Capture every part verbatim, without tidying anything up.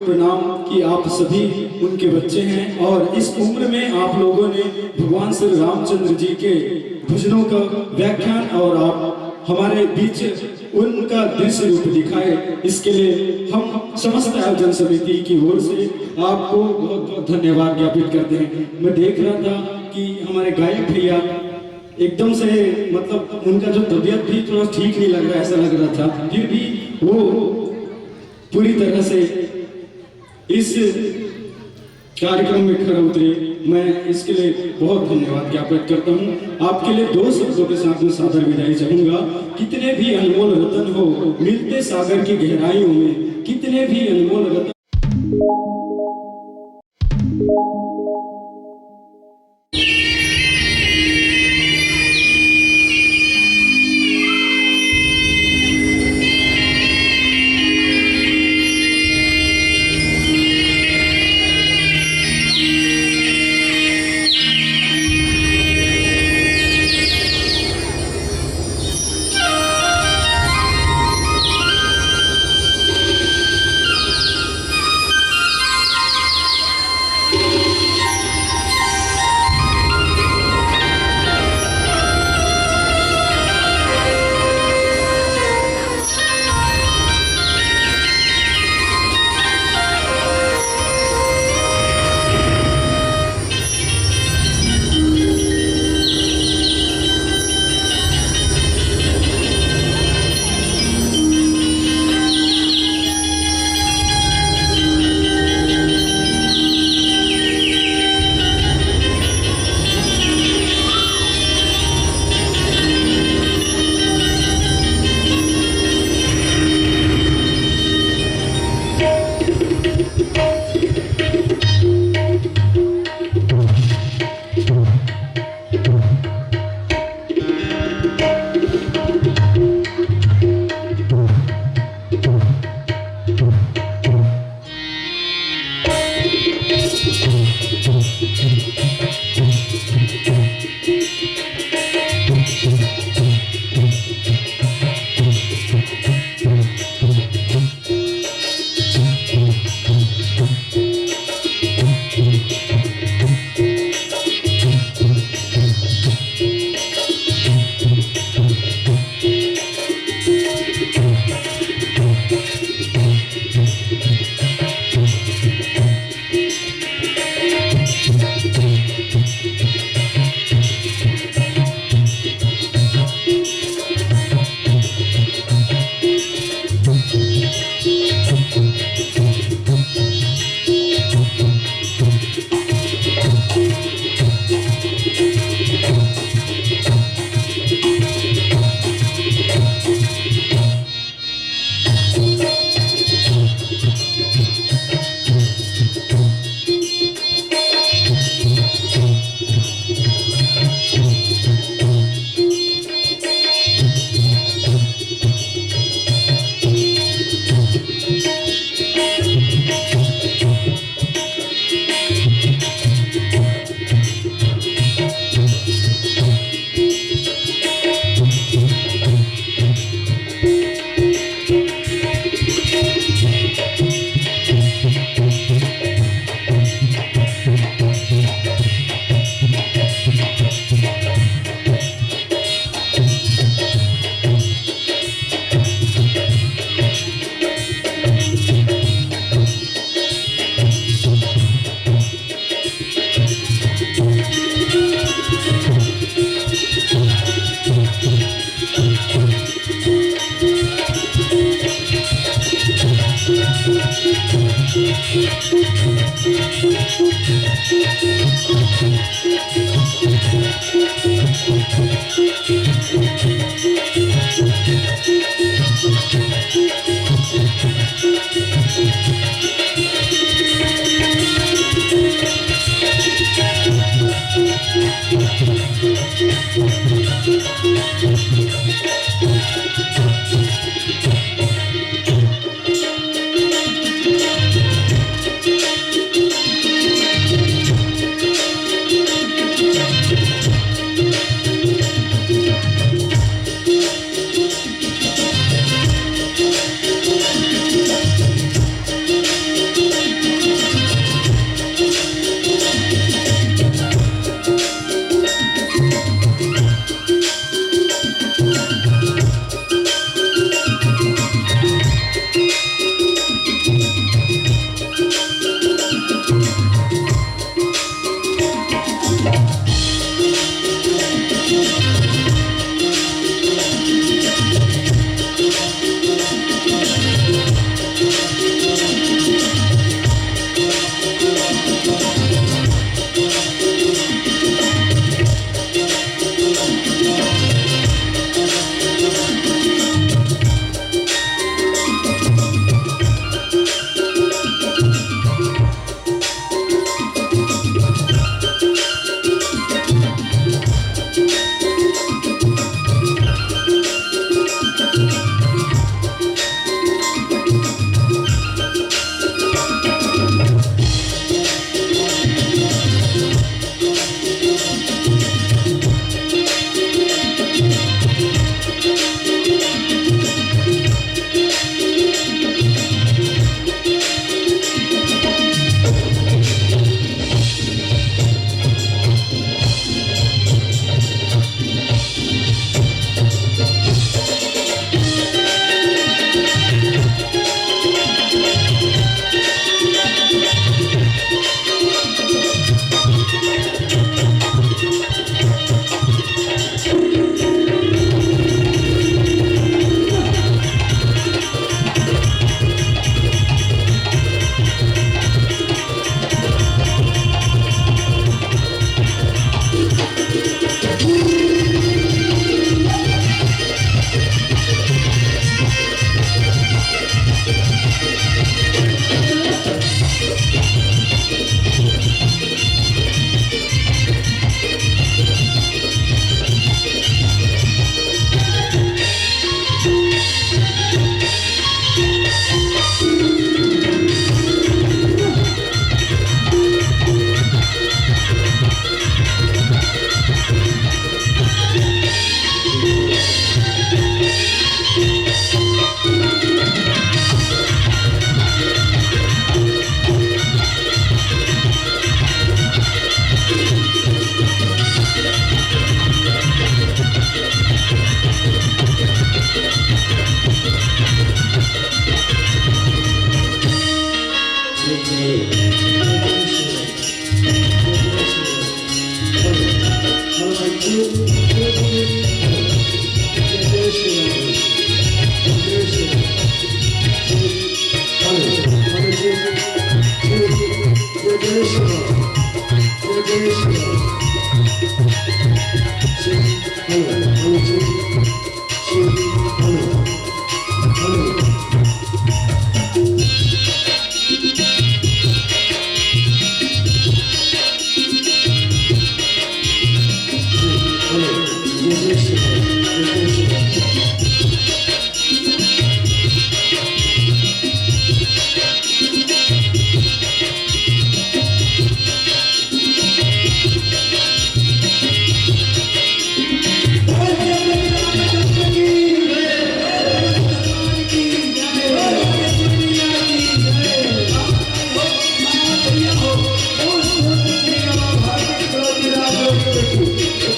प्रणाम कि आप सभी उनके बच्चे हैं और इस उम्र में आप लोगों ने भगवान श्री रामचंद्र जी के भजनों का व्याख्यान और आप हमारे बीच उनका दृश्य रूप दिखाए, इसके लिए हम समस्त आयोजन समिति की ओर से आपको बहुत बहुत धन्यवाद ज्ञापित करते हैं। मैं देख रहा था कि हमारे गायक भैया एकदम से, मतलब, उनका जो तबीयत भी थोड़ा ठीक नहीं लग रहा, ऐसा लग रहा था, फिर भी वो पूरी तरह से इस कार्यक्रम में खरा उतरे। मैं इसके लिए बहुत धन्यवाद ज्ञापित करता हूँ। आपके लिए दो शब्दों के साथ में सादर विदाई चाहूंगा। कितने भी अनमोल रतन हो, मिलते सागर की गहराइयों में, कितने भी अनमोल रतन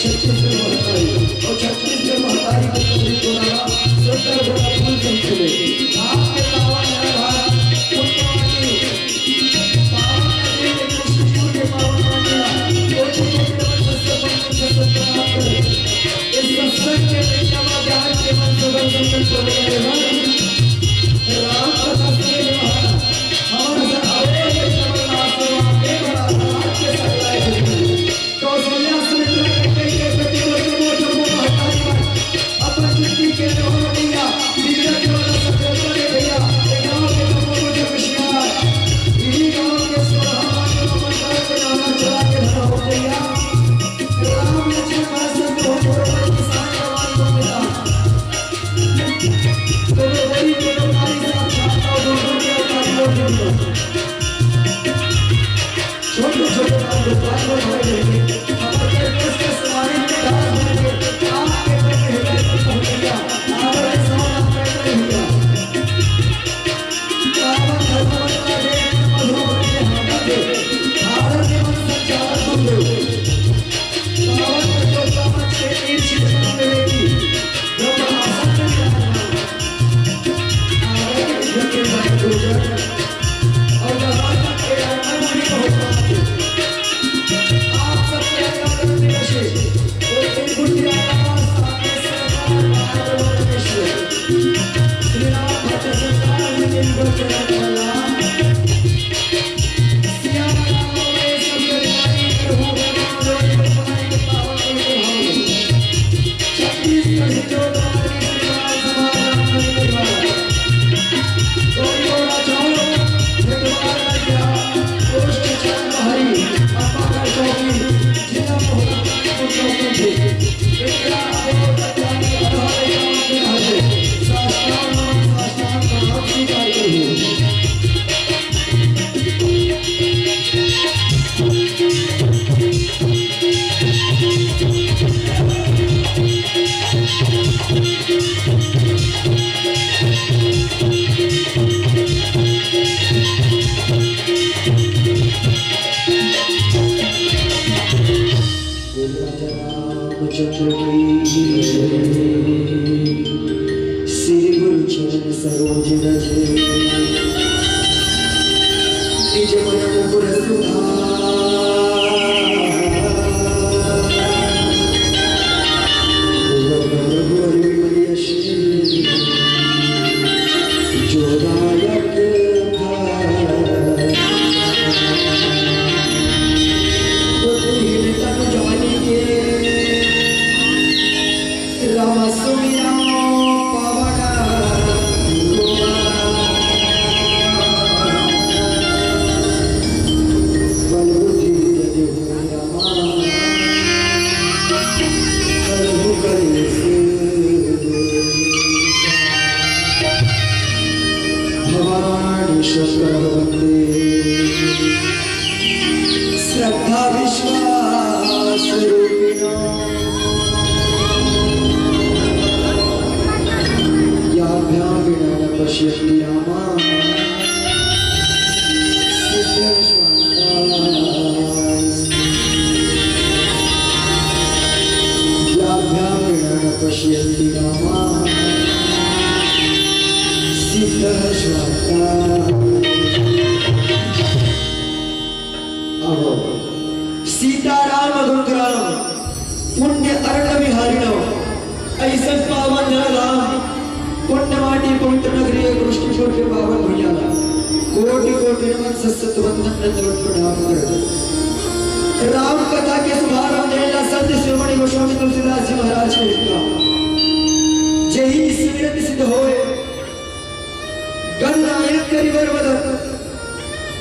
छत्तीसगढ़ महतारी, और छत्तीसगढ़ महतारी के सभी को रहा, सुंदर बड़ा फूल से खिले। आपके पावन है भारत, पुण्यवती, पावन नगरी में कुशीपुर के पावन मान्या, कोटि कोटि नमन सत्य पंच सत्य प्रणाम करे। इस सत्संग के मैया माँ जान के मन सुगम संकट को ले आए हैं। राम कथा से ये महाराज, हमारे साथ और ये जबरदस्त सेवा, ये बड़ा राम के साथ लाए हुए हैं। कौशल्या सुमित्रा कैकेयी के प्रति वो जब वो जब वो महतारी बन, अपन जिंदगी के रहो भैया, बिगड़त वाला सब चलता रे भैया, ये गाँव के जब वो जब खुशियाँ, यही गाँव के सोलह मान्य मंडल के नाम चला के धरा हो भैया। राम लक्ष्मण भरत शत्रुघ्न छोड़ो, किसान जवान को मिला। तो वो बड़ी बेरोजगारी से आप छात्र और दूर दूर के अधिकारी लोग भी मिलो। छोटे छोटे काम जो बात में भरे रहेंगे, हमारे कष्ट के सुनाने के धार बनेंगे, आपके प्रति हृदय से पहुंचेगा, आदर के साथ आप बैठ रहेंगे। पावन धर्म का देश मधुर के हाथों से, भारत के मन संचालक तुम हो। पावन प्रतियोगिता मंच के तीन शिक्षकों में एक ही ब्रह्म आसन में विराजमान। आदरणीय विद्यार्थी गुरुजन, और जहाँ तक ये आनंद भी पहुँचता है, आप सबके अंदर में नशे, वो एक बुद्धिया का सामने सरकार बाहर वाला नशे। श्री राम भक्त सरकार ने दिन भर चला वाला। सिया राम में सब जगह प्रभु भगवान लोग बनाए के पावन के भाव। छत्तीसगढ़ हिंदू महासभा रामचंद्र द्वारा गौरी गौरा चौक, भेदवार विद्या, पोस्ट चंद हरी, अपाकर चौकी, जिला मोहम्मदपुर चौकी थे। इनका आपको बताने का है, साष्टांग नमन, साष्टांग प्रणाम स्वीकार करिए। रामचंद्र की जय। श्री गुरु चरण सरोज रज, निज मन मुकुर सुधार। रघुवर विमल यश जोदायक बुद्धिहीन तनु जानिके, राम सुमिरौ पवन कुमार। बल बुद्धि विद्या देहु रामा, करहु कलेस दूर। भवानी शंकर वंदे श्रद्धा विश्वास रूपिणो। याभ्यां विना न पश्यन्ति रामा सिद्ध विश्वास। याभ्यां विना न पश्यन्ति रामा सिद्ध विश्वास। सत सत वंदन दंडवत प्रणाम करत राम कथा के शुभारंभ देला संत शिरोमणि गोस्वामी तुलसीदास जी महाराज के लिखा। जेहि स्मिरत सिद्ध होय, गणनायक करिवर वदन,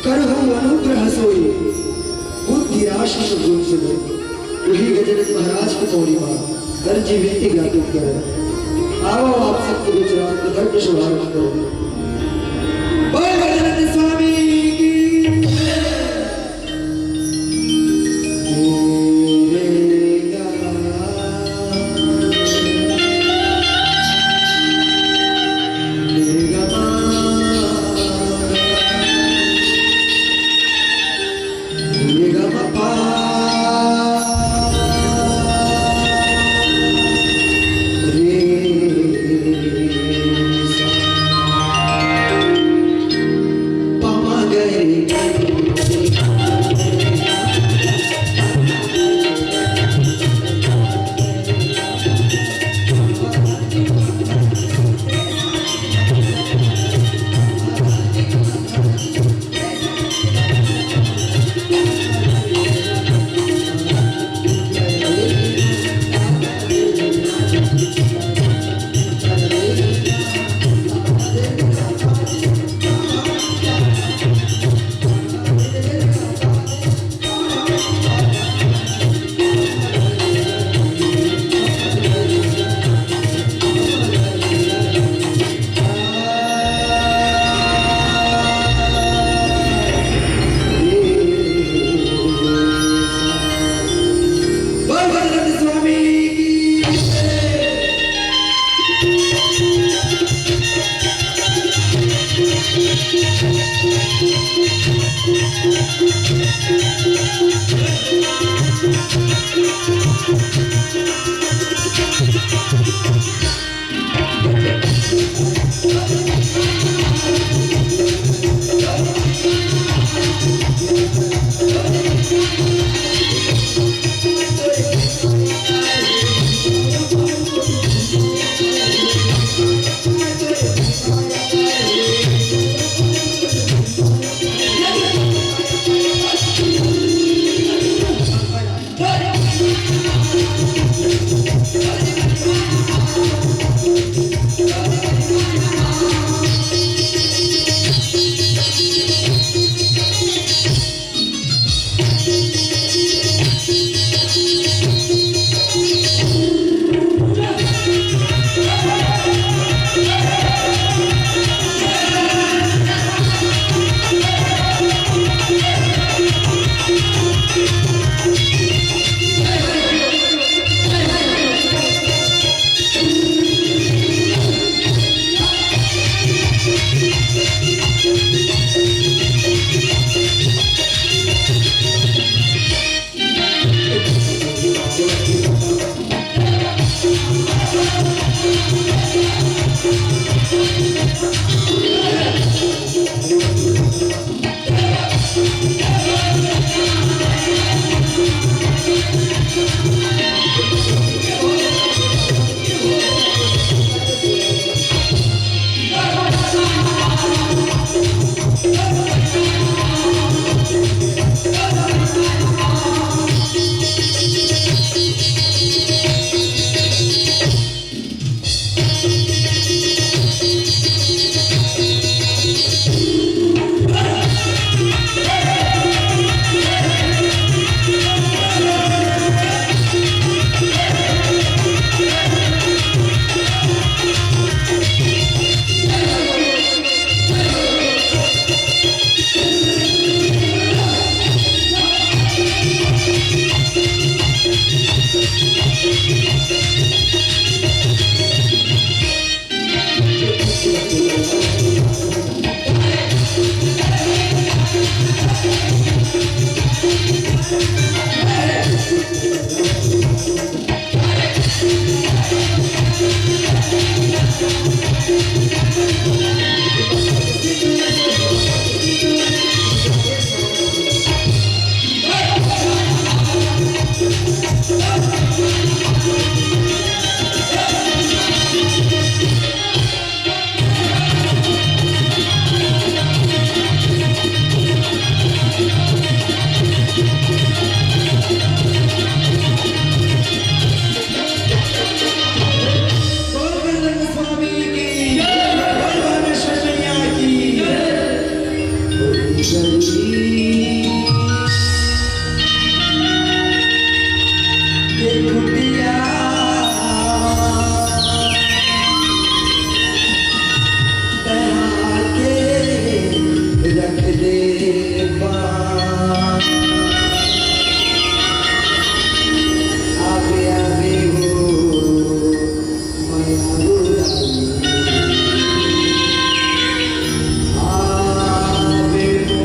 करहु अनुग्रह सोई, बुद्धि राशि सुगुण सुगम। वही गजानन महाराज की पौड़ी मा हर जीवित ज्ञापन करे। आओ आप सबके विचार को धर्म शुभारंभ करो। बोल गजानन स्वामी की। के कुटिया बना के रख दे बा। आवे, आवे हो, माया बुलाई। आवे हो,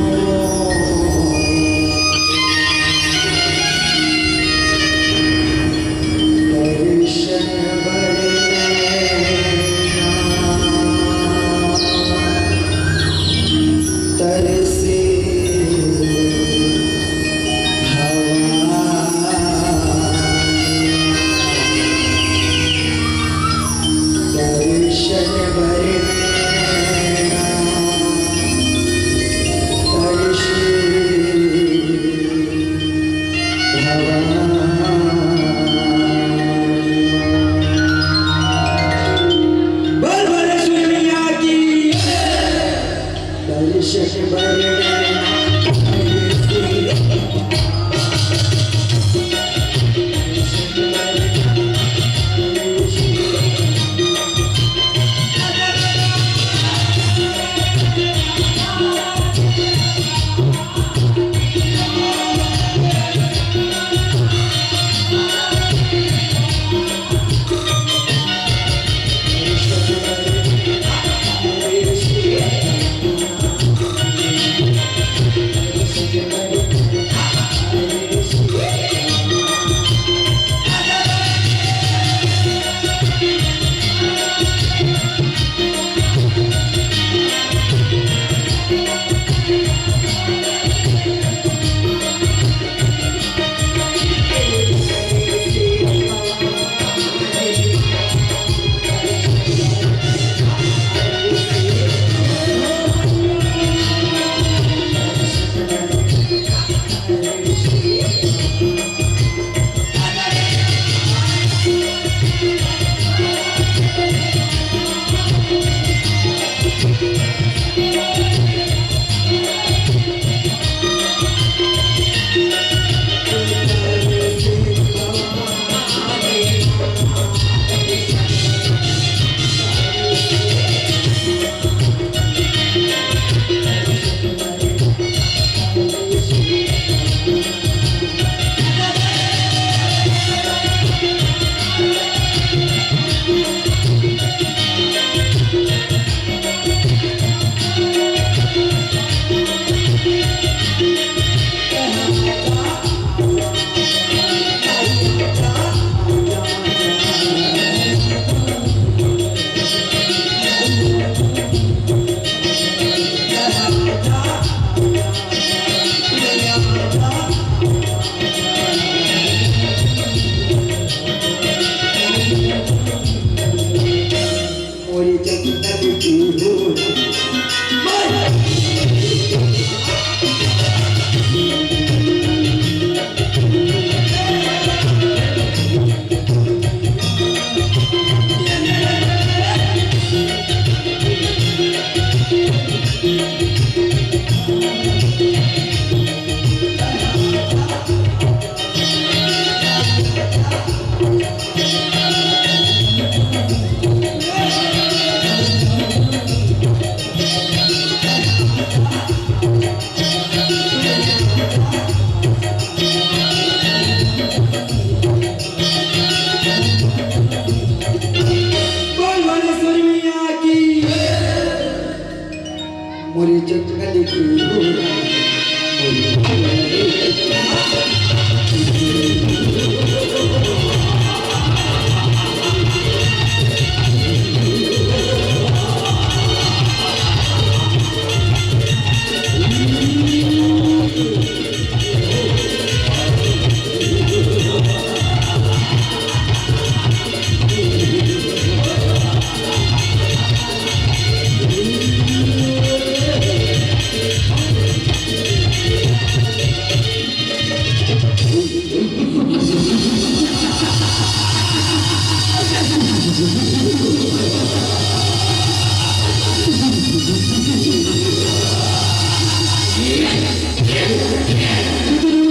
कितनी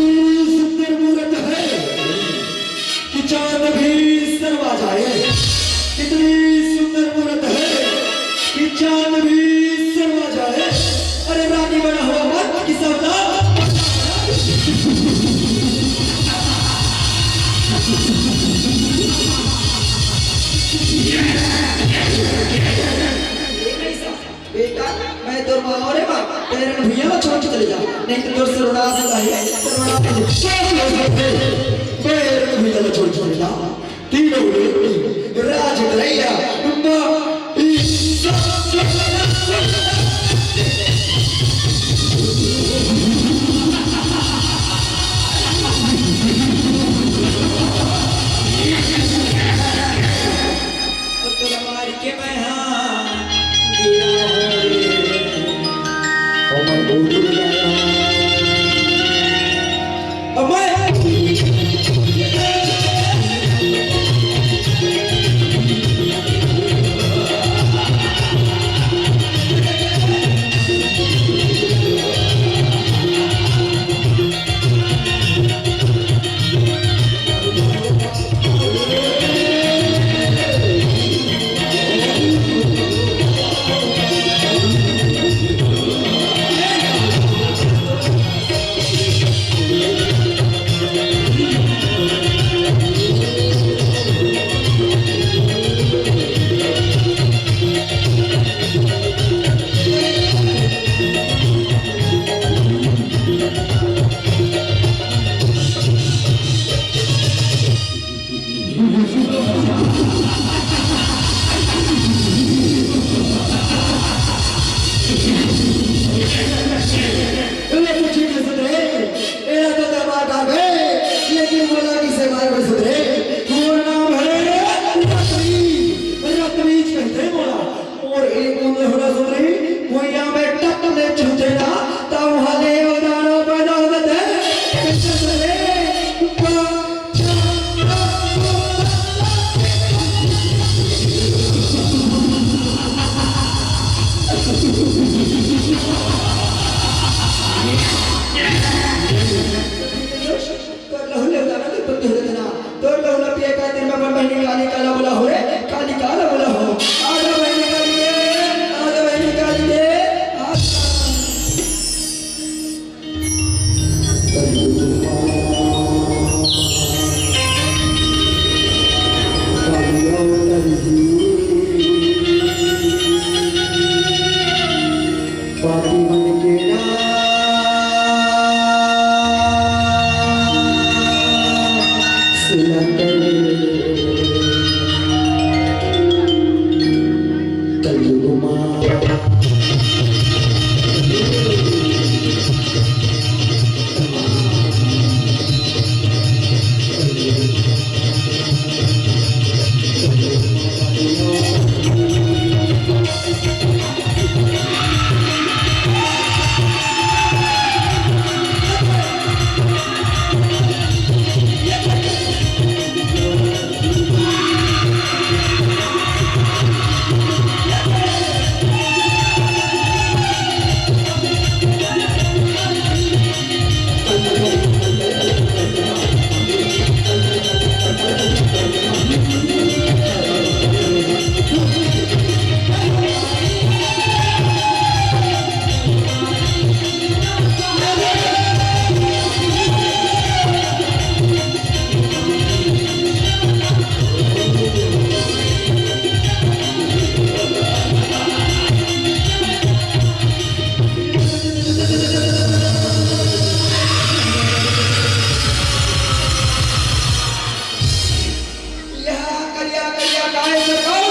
सुंदर मूरत है कि चांद भी शर्मा जाए। कितनी सुंदर मूरत है कि चांद भी शर्मा जाए। अरे रानी बना हुआ मत कि सौदा। बेटा, मैं तोर माँ हौं रे माँ, तेरे भैया ला छोड़ के चले जा, नहीं तो तोर सर्वनाश हो जाही, सर्वनाश हो जाही। तेरे भैया ला छोड़ के चले जा, तीनों लोग राज करैया, माँ, ई, तोला मार के मैं हा गिरा हूँ रे। ओ मैं भूत गिरा। ओ मैं एला तो ठीक से सुधरे, एला तो दबा डालबे, लेकिन मोला किसे मारबे सुधरे? मोर नाम है रतनीज, रतनीज कहिथे मोला। मोर एक बूंद ले होना सुधरे, भुइयां में टप ले छूटे ना, तब हाले उदाना पैदा हो जाते। कैसे सुधरे? तोर लहू ले उदाना के पत्ती हो देना। तोर लहू ला पिए खातिर मैं अपन बहिनी काली काला बोला हो रे, काली काला बोला हो। आजा बहिनी काली के, आजा बहिनी काली के, आजा। पापी मन के ना सुनत कलयुग मा। यहाँ करिया करिया गाय सरकार,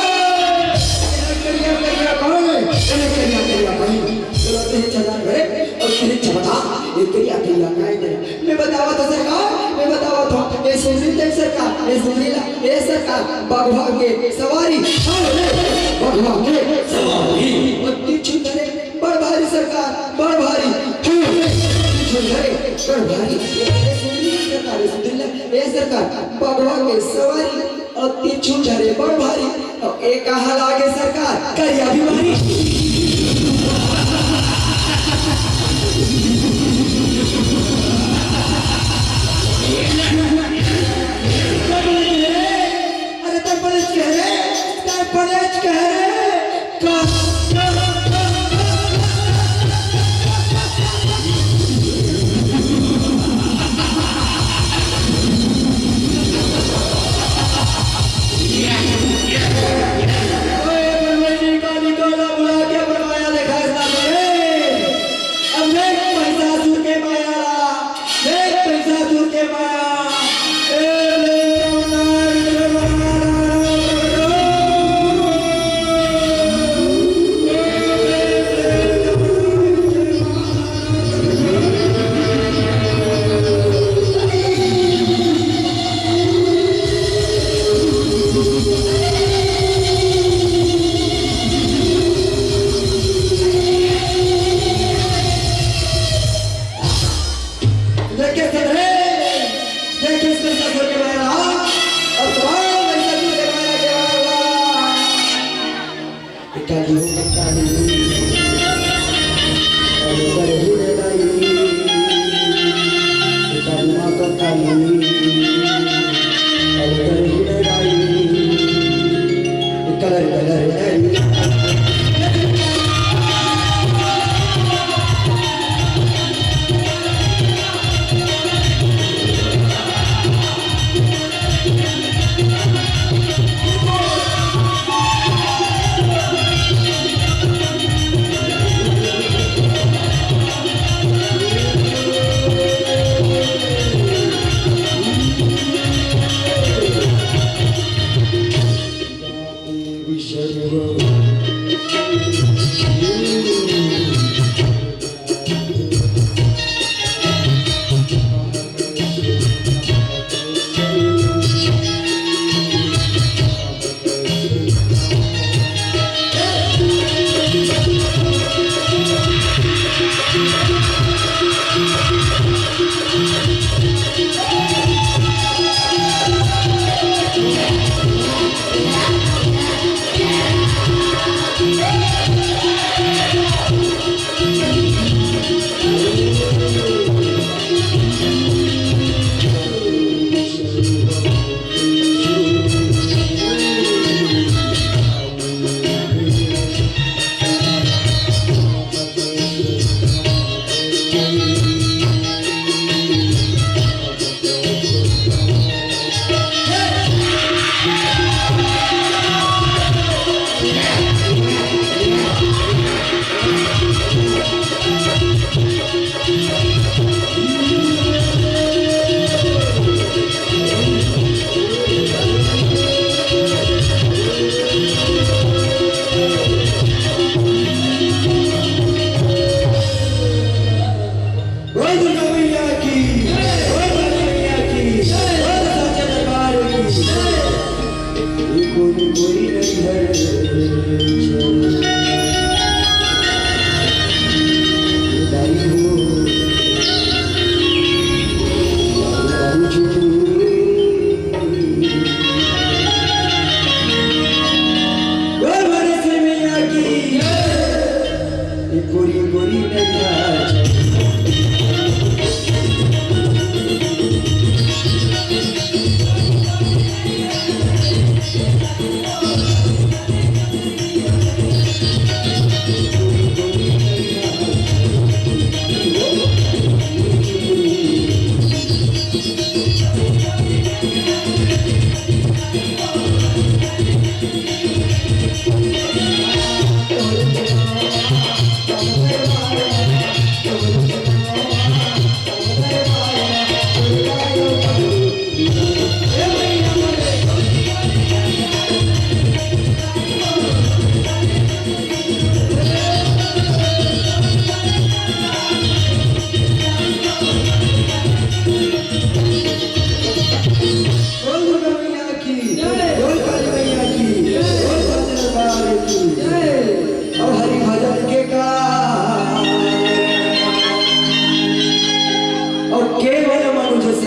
यहाँ करिया करिया गाय, यहाँ करिया करिया गाय। बोला, तेरे चला रे, और तेरे चमटा, ये करिया करिया गाय दे। मैं बतावत हों सरकार, मैं बतावत हों, ए सुंदरी देख सरकार, ए सुंदरी ला, ए सरकार, बघवा के सवारी, हाँ रे, बघवा के सवारी। और तिरछुल धरे, बड़ भारी सरकार, बड़ भारी, तिरछुल धरे, बड़ भारी। ए सुंदरी सरकार, ए सुंदरी ला, ए सरकार, बघवा के सवारी, अउ तिरछुल धरे बड़ भारी, अउ ए कहाँ लागे सरकार, करिया बीमारी।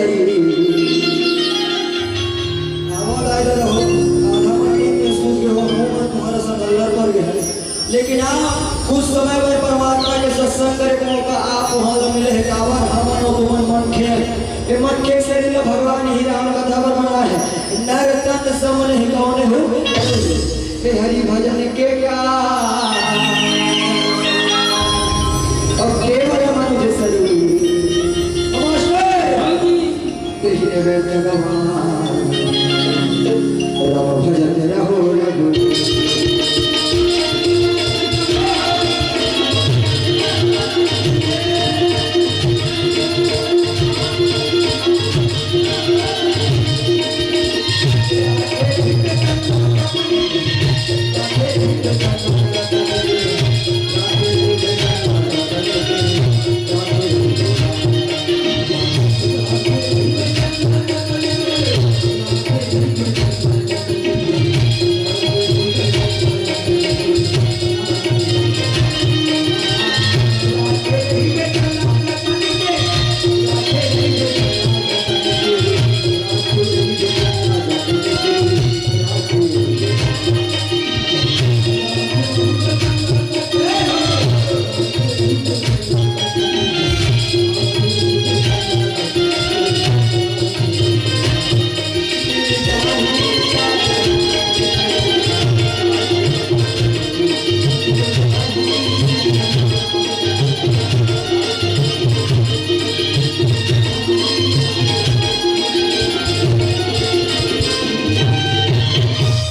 आवाज आए दे रहो, आधा मन नींद में सूत गए हो, मुंह में तुम्हारा सा नल्लर पड़ गया है। लेकिन आप कुछ समय में परमात्मा के सत्संग करे के मौका आप वहां ला मिले है। काबर हमन ओ तुमन मनखे, ये मनखे शरीर ला भगवान ही राम कथा बर बनाए है। नर तन सम नहीं कौने हो, ये हरि भजन के का, अब केवल मनुष्य शरीर। नमस्ते। तेहि ने व्यर्थ गवाए, राम भजत रहो रघुवीर।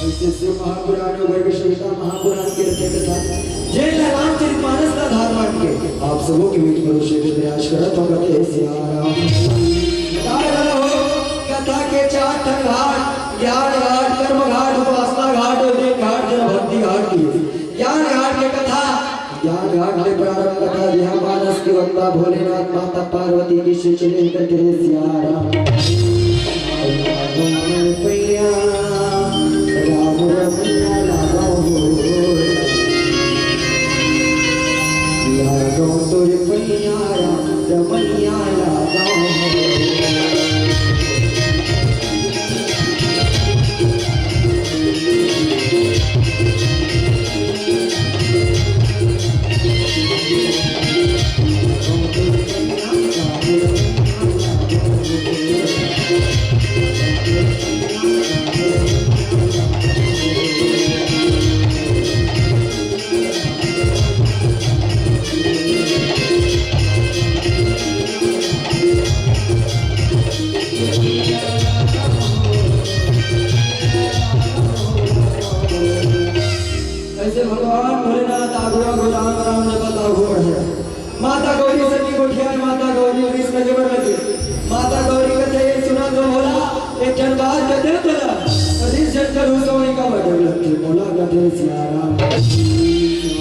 ऐसे शिव महापुराण में वर्ग श्वेता महापुराण के रचयिता, जेन ला रामचरित मानस का आधार मान के आप सबों के बीच परोसे के प्रयास करत हों, कथे सिया राम। बता रहा हो, कथा के चार ठन घाट, ज्ञान घाट, कर्म घाट, उपासना घाट और देव घाट, जहाँ भक्ति घाट की। ज्ञान घाट के कथा, ज्ञान घाट ले प्रारंभ कथा, जहाँ मानस के वक्ता भोलेनाथ, माता पार्वती के श्री चले कथे सिया राम। राम राम रमैया लागो हो, लागो तोर पैया राम रमैया लागो हो। ऐसे भगवान भोलेनाथ आगू आगू राम राम जपत आगू बढ़े। माता गौरी सती गोठियाए, माता गौरी रिस लगे बर लगे। माता गौरी कथे, "ए सुना तो भोला, एक ठन बात कथे तोला, रिस झन करहू सोनी का बजर लगथे मोला," कथे सिया राम।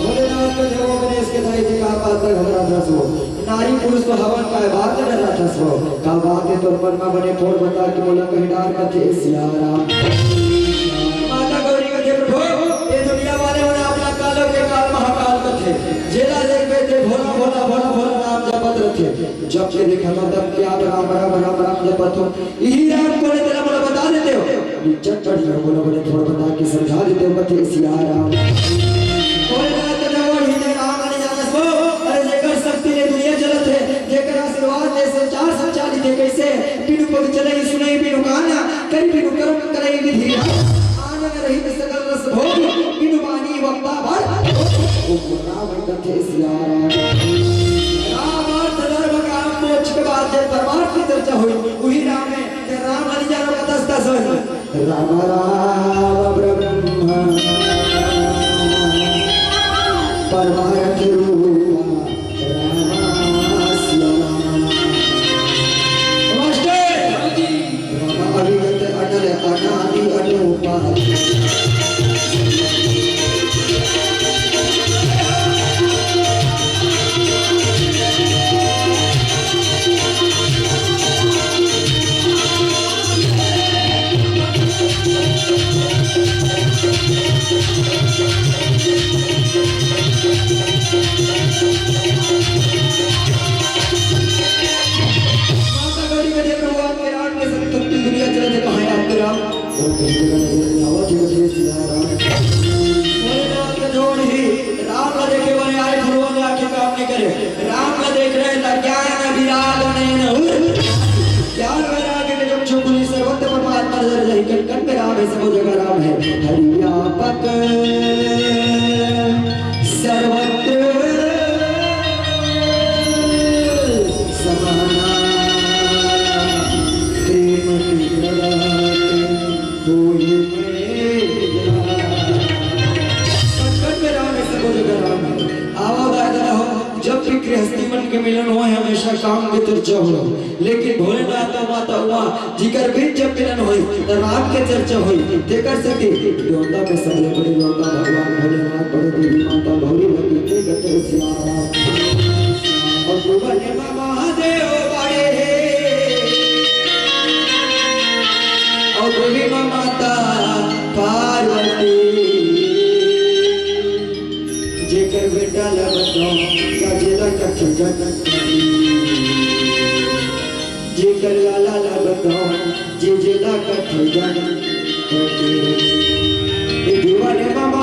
भोलेनाथ कथे, "ओ गणेश के दाई जी, का बात कर घबराथस वो? नारी पुरुष तो हवन, काय बात डराथस वो? का बात हे तोर मन मा बने फोड़ बता के मोला कहीं डार," कथे सिया राम। माता गौरी कथे, "प्रभु, ये दुनिया वाले मन आप ला कालो के काल महाकाल कथे, जेला देखबे ते भोला भोला भोला भोला नाम जपत रथे। जब के देखा था तब के आप राम राम राम राम जपत हो। इही राम कोन ए तेला मोला बता देते हो?" निचट चढ़िया बोला, बने थोड़ा बता के समझा देते हो, कथे सिया राम। कोई बात न हो, ही ने राम आने जाना सो, अरे जेकर शक्ति ले दुनिया चलत है, जेकर आशीर्वाद ले संसार संचालित है, कैसे? बिनु पग चले सुने बिनु काना, करी बिनु कर्म करे विधि। आनंद रहित सकल रस भोग, बिनु बानी वक्ता बार। ओ राम कथे सिया राम। राम अर्थ धर्म काम मोक्ष के बाद जे परमार्थ की चर्चा हुई, वही राम है। ते राम हरि जानो कतस तस होय। राम राम ब्रह्म परमार्थ रूप राम सिया राम। मास्टर, राम अविगत अनल अनादि अनूपा। राम के चर्चा होय, लेकिन भोलेनाथ अउ माता उमा जी कर बीच जब मिलन होय, त राम के चर्चा होय। तेकर सेती देवता में सबले बड़े देवता भगवान भोलेनाथ, बड़े देवी माता गौरी लगी के गते सियारा। अउ दुबने मा महादेव बड़े हे, अउ दुबने मा माता पार्वती। जेकर बेटा ला बताओ, का जेला कथे जनम। जेकर लाला ला बताओ, जे जेला कथे जनम। ए दीवाने मामा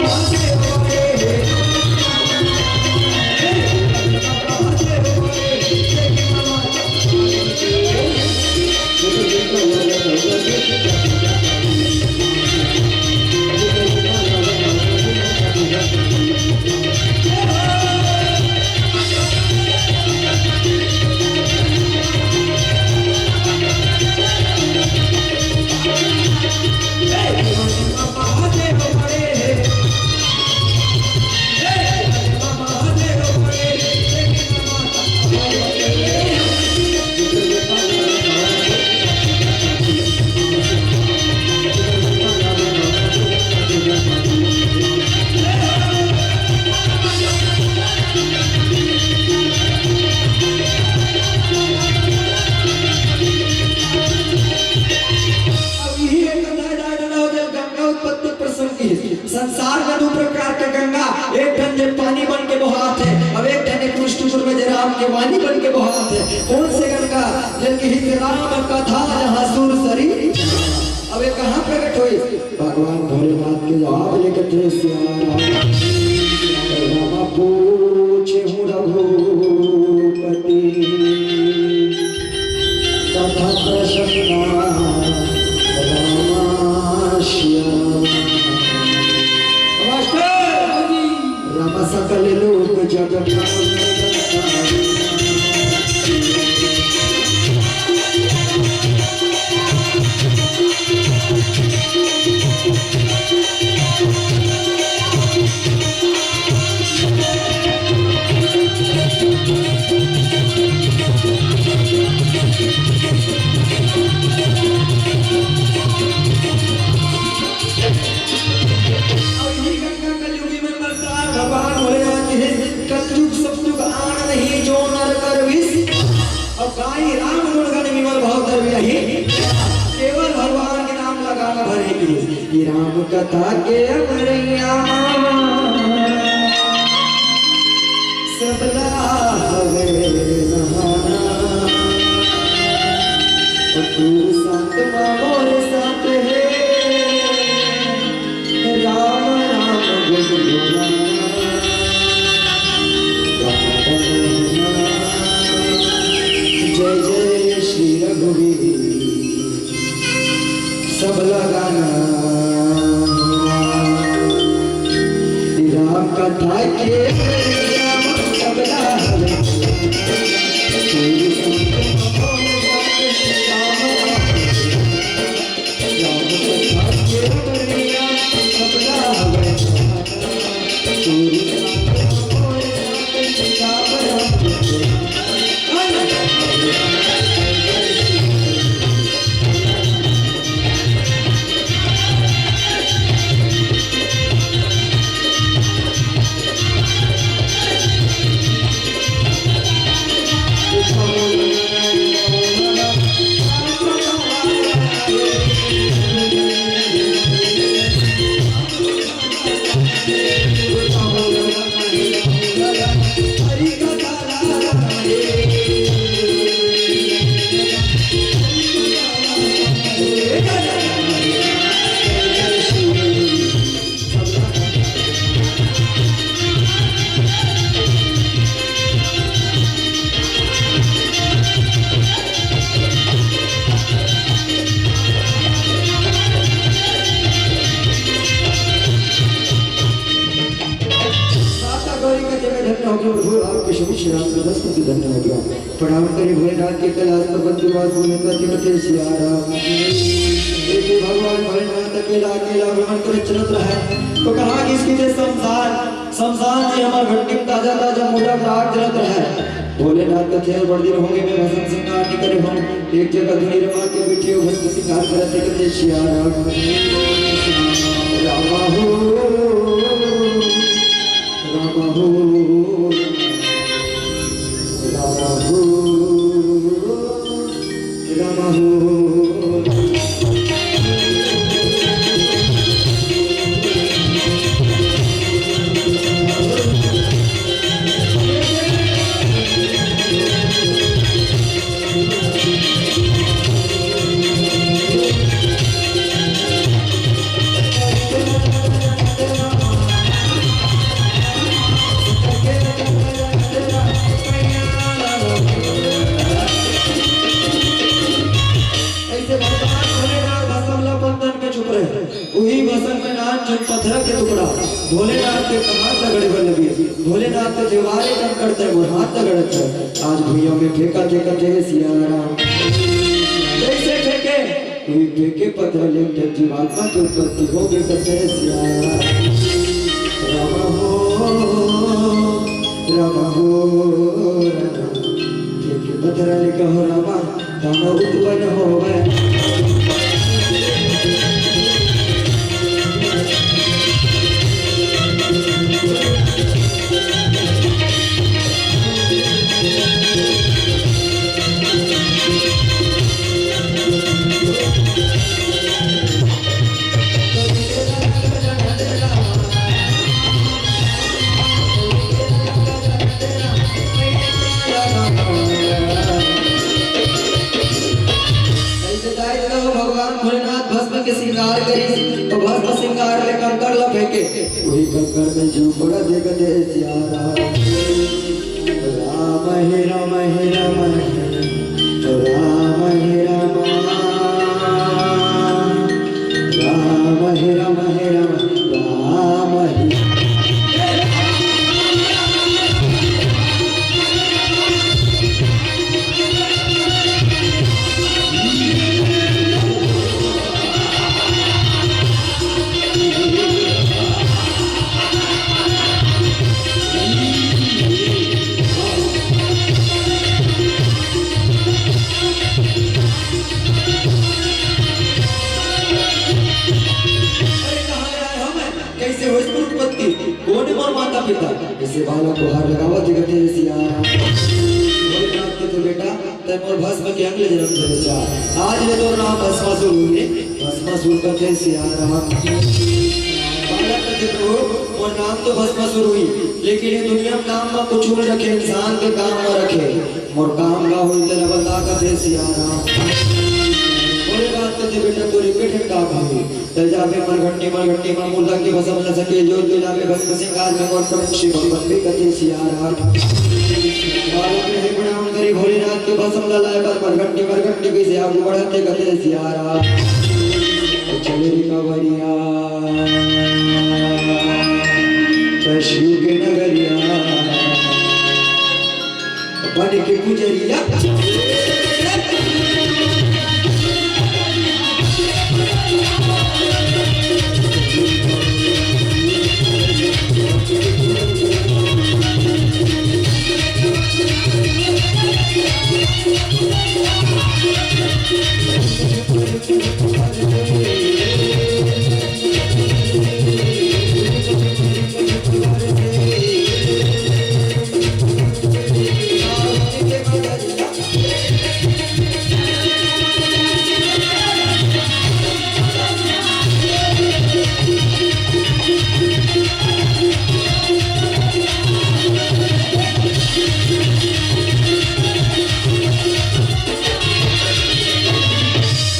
अब यही एक अध्याय डाल डाला हो जाए गंगा उत्पत्ति प्रसंग की। संसार में दू प्रकार के गंगा, एक ठन जे पानी बन के बोहात हे, अब एक ठन एक कुछ टुकुर में जे राम के वाणी बन के बोहात हे। कौन से गंगा? जल की हित राम कथा जहाँ सुर सरी। अब ये कहाँ प्रकट होइस? भगवान भोलेनाथ के जवाब लेके थे सियारा। राम पूछे हूँ रघुपति कथा प्रसंग रामाश्या। मास्टर, राम सकल लोक जग अउ इही गंगा कलयुगी में बरसात भगवान भोलेनाथ जी हे, "कलयुग सतयुग आन नहीं जो नर कर विष।" अउ गाई राम गुण गन विमल भव तर विरही, केवल भगवान के नाम लगाना भर हे कि राम कथा के अमरैया सबला हवे नहाना। तू साथ मा मोर साथ हे, राम राम गुनगुना। जय जय श्री रघुवीर। सबला गाना राम कथा के, सबला माता गौरी का जगह धन्य हो गया, प्रभु आपके शरीर श्री राम का दस मुझे धन्य हो गया। प्रणाम करें भोलेनाथ के कैलाश पर बंधु बास भूमि पर अधिपति सिया राम। एक ही भगवान भोलेनाथ अकेला अकेला भ्रमण करे चलत रहे, तो कहा कि इसकी जय शमशान, शमशान जी हमार घंटी में ताजा ताजा मोटा आग जलत रहे। भोलेनाथ कथे, बड़ दिन होगे मैं भस्म सिंगार नइ करे हंव। एक जगह धुनी रमा के बइठे हो, भस्म सिंगार करत हे, कथे सिया राम। रामा हो, रामा हो, रामा हो, रामा हो। अइसे भगवान भोलेनाथ भस्म ला अपन तन में चुप रहे। उही भस्म में नान चुन पथरा के टुकड़ा भोलेनाथ के कमात ला गड़े बर लगे। भोलेनाथ के देवारे कंकड़ तय मोर हाथ ला गड़त हे। आज भुइयां में फेंका के कथे सिया राम। जइसे फेंके, उही फेंके पथरा ले एक ठन जीवात्मा के उत्पत्ति होगे, कथे सिया राम। रामा हो, रामा हो, रामा। फेंके पथरा ले कहो रामा, दानव उत्पन्न होवय। अइसे दाई ददा हो, भगवान भोलेनाथ भस्म के सिंगार करिस, त भस्म सिंगार ले कंकड़ ल फेंके, उही कंकड़ में जीव पड़त हे, कथे सिया राम। राम हे राम हे राम हे, राम हे राम। राम हे राम हे राम, राम हे। अरे, कहाँ ले आए हो मैं? कइसे होइस मोर उत्पत्ति? कोन हे मोर माता पिता? अइसे बालक गुहार लगावत हे, कथे सिया राम। भोलेनाथ कथे, बेटा, तैं मोर भस्म के अंग ले जनम धरे हस। आज ले तोर नाम भस्मासुर होही रे। भस्मासुर कथे सिया राम। बालक कथे, प्रभु, मोर नाम तो भस्मासुर होही, लेकिन ये दुनिया में नाम म कुछू नइ रखे, इंसान के काम म रखे। मोर काम का होही तेला बता, कथे सिया राम। भोलेनाथ कथे, बेटा, तोर एके ठन काम होही। चल जाबे मरघट्टी, मरघट्टी म मुर्दा के भस्म ल सकेत जोत के लाबे, भस्म सिंगार में मोर प्रभु शिव भगवान भी, कथे सिया राम। बालक हे प्रणाम करी भोलेनाथ के भस्म ल लाए बर मरघट्टी, मरघट्टी कइसे आगू बढ़त हे, कथे सिया राम। चले रे कांवरिया, त शिव के नगरिया। बन के पुजरिया।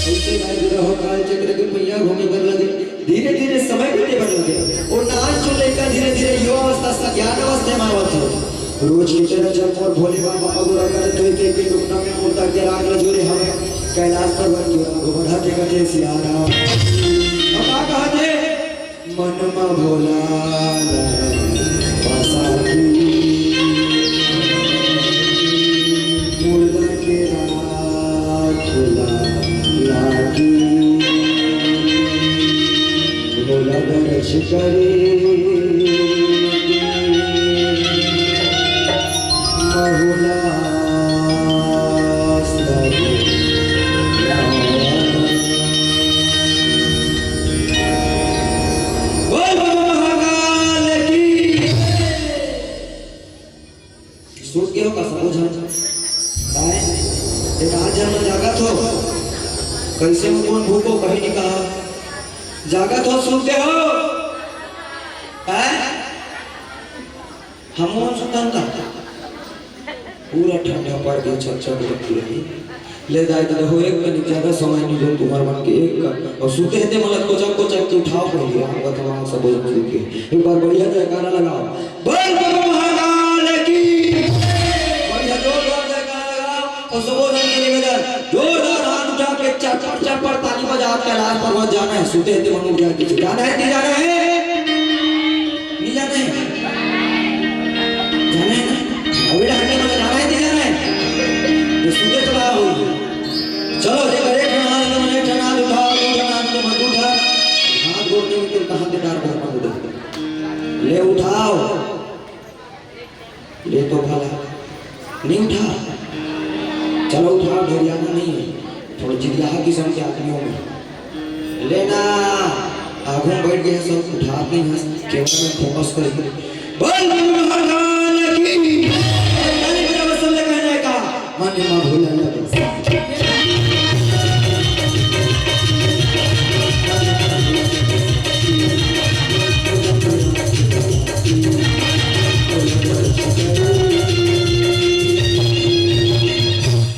अइसे भाई बुरा हो, काल चक्र के पहिया घूमे बर लगे, धीरे धीरे समय बीते बर लगे। ओ नान चुन लइका धीरे धीरे युवा अवस्था से ज्ञान अवस्था में आवत हे। रोज के तरह जब मोर भोले बाबा अगोरा करत होय के, के टुकना में मुर्दा के राख ल जोरे हवे, कैलाश पर्वत के ओर आगू बढ़त हे, कथे सिया राम। अब का कहत हे? मन म भोला बसा के, मुर्दा के राख ला लागी। भोला दरस करे, महुला तो कइसे म कोन भूखो कहीं नहीं कहा, जागत हो सुनते हो? हैं? हम कौन सुतन था? पूरा ठंडा पड़ गया, छत छत रखी रही। ले दाई दे हो, एक कनिक ज्यादा समय नहीं दो तुम्हार मन के एक का। और सुते हते मतलब कोचक कोचक के उठाओ पहले, राम कथा वहाँ सब बोल के। एक बार बढ़िया जयकारा लगाओ। बोल बाबा महाकाल की। बढ़िया जोरदार जयकारा लगाओ। और सबोधन के निवेदन, जोरदार हाथ उठा के चप्पड़ चप्पड़ ताली बजा के कैलाश पर्वत जाना है। सुते हते मन उठ जाए, जाना है, नहीं जाना है? नहीं जाना है? जाना है ना? अभी ढांडे में जाना है, नहीं जाना है? ये सुते तो रहा हो। चलो, एक बार एक ठन हाथ, एक ठन हाथ उठाओ, दो ठन हाथ, दो ठन हाथ उठा। हाथ गोड़ नहीं उठे, कहाँ के डार पर मार दो। ले उठाओ। ले तो भला। नहीं उठा। चलो उठाओ, डरियाना नहीं है। थोड़ा जिदियाहा किस्म के आदमी हो। लेना, आगू में बैठ गए सब, उठात नहीं हस, केवल में फोकस कर। बोल भगवान की। ताली बजाओ, सब ले कहने का। मन मा भोला लगे।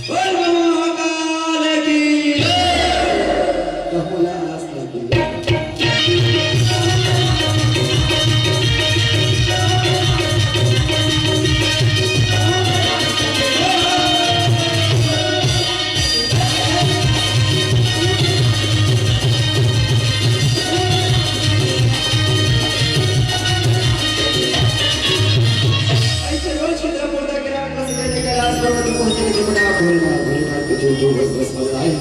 बोल महाकाल की। तो बोला आज तक। ऐसे रोज की तरह मुर्दा के राम का सजा के कैलाश पर्वत को पहुंचने के बड़ा भोलेनाथ, भोलेनाथ को जो जो बस बस मजा आए।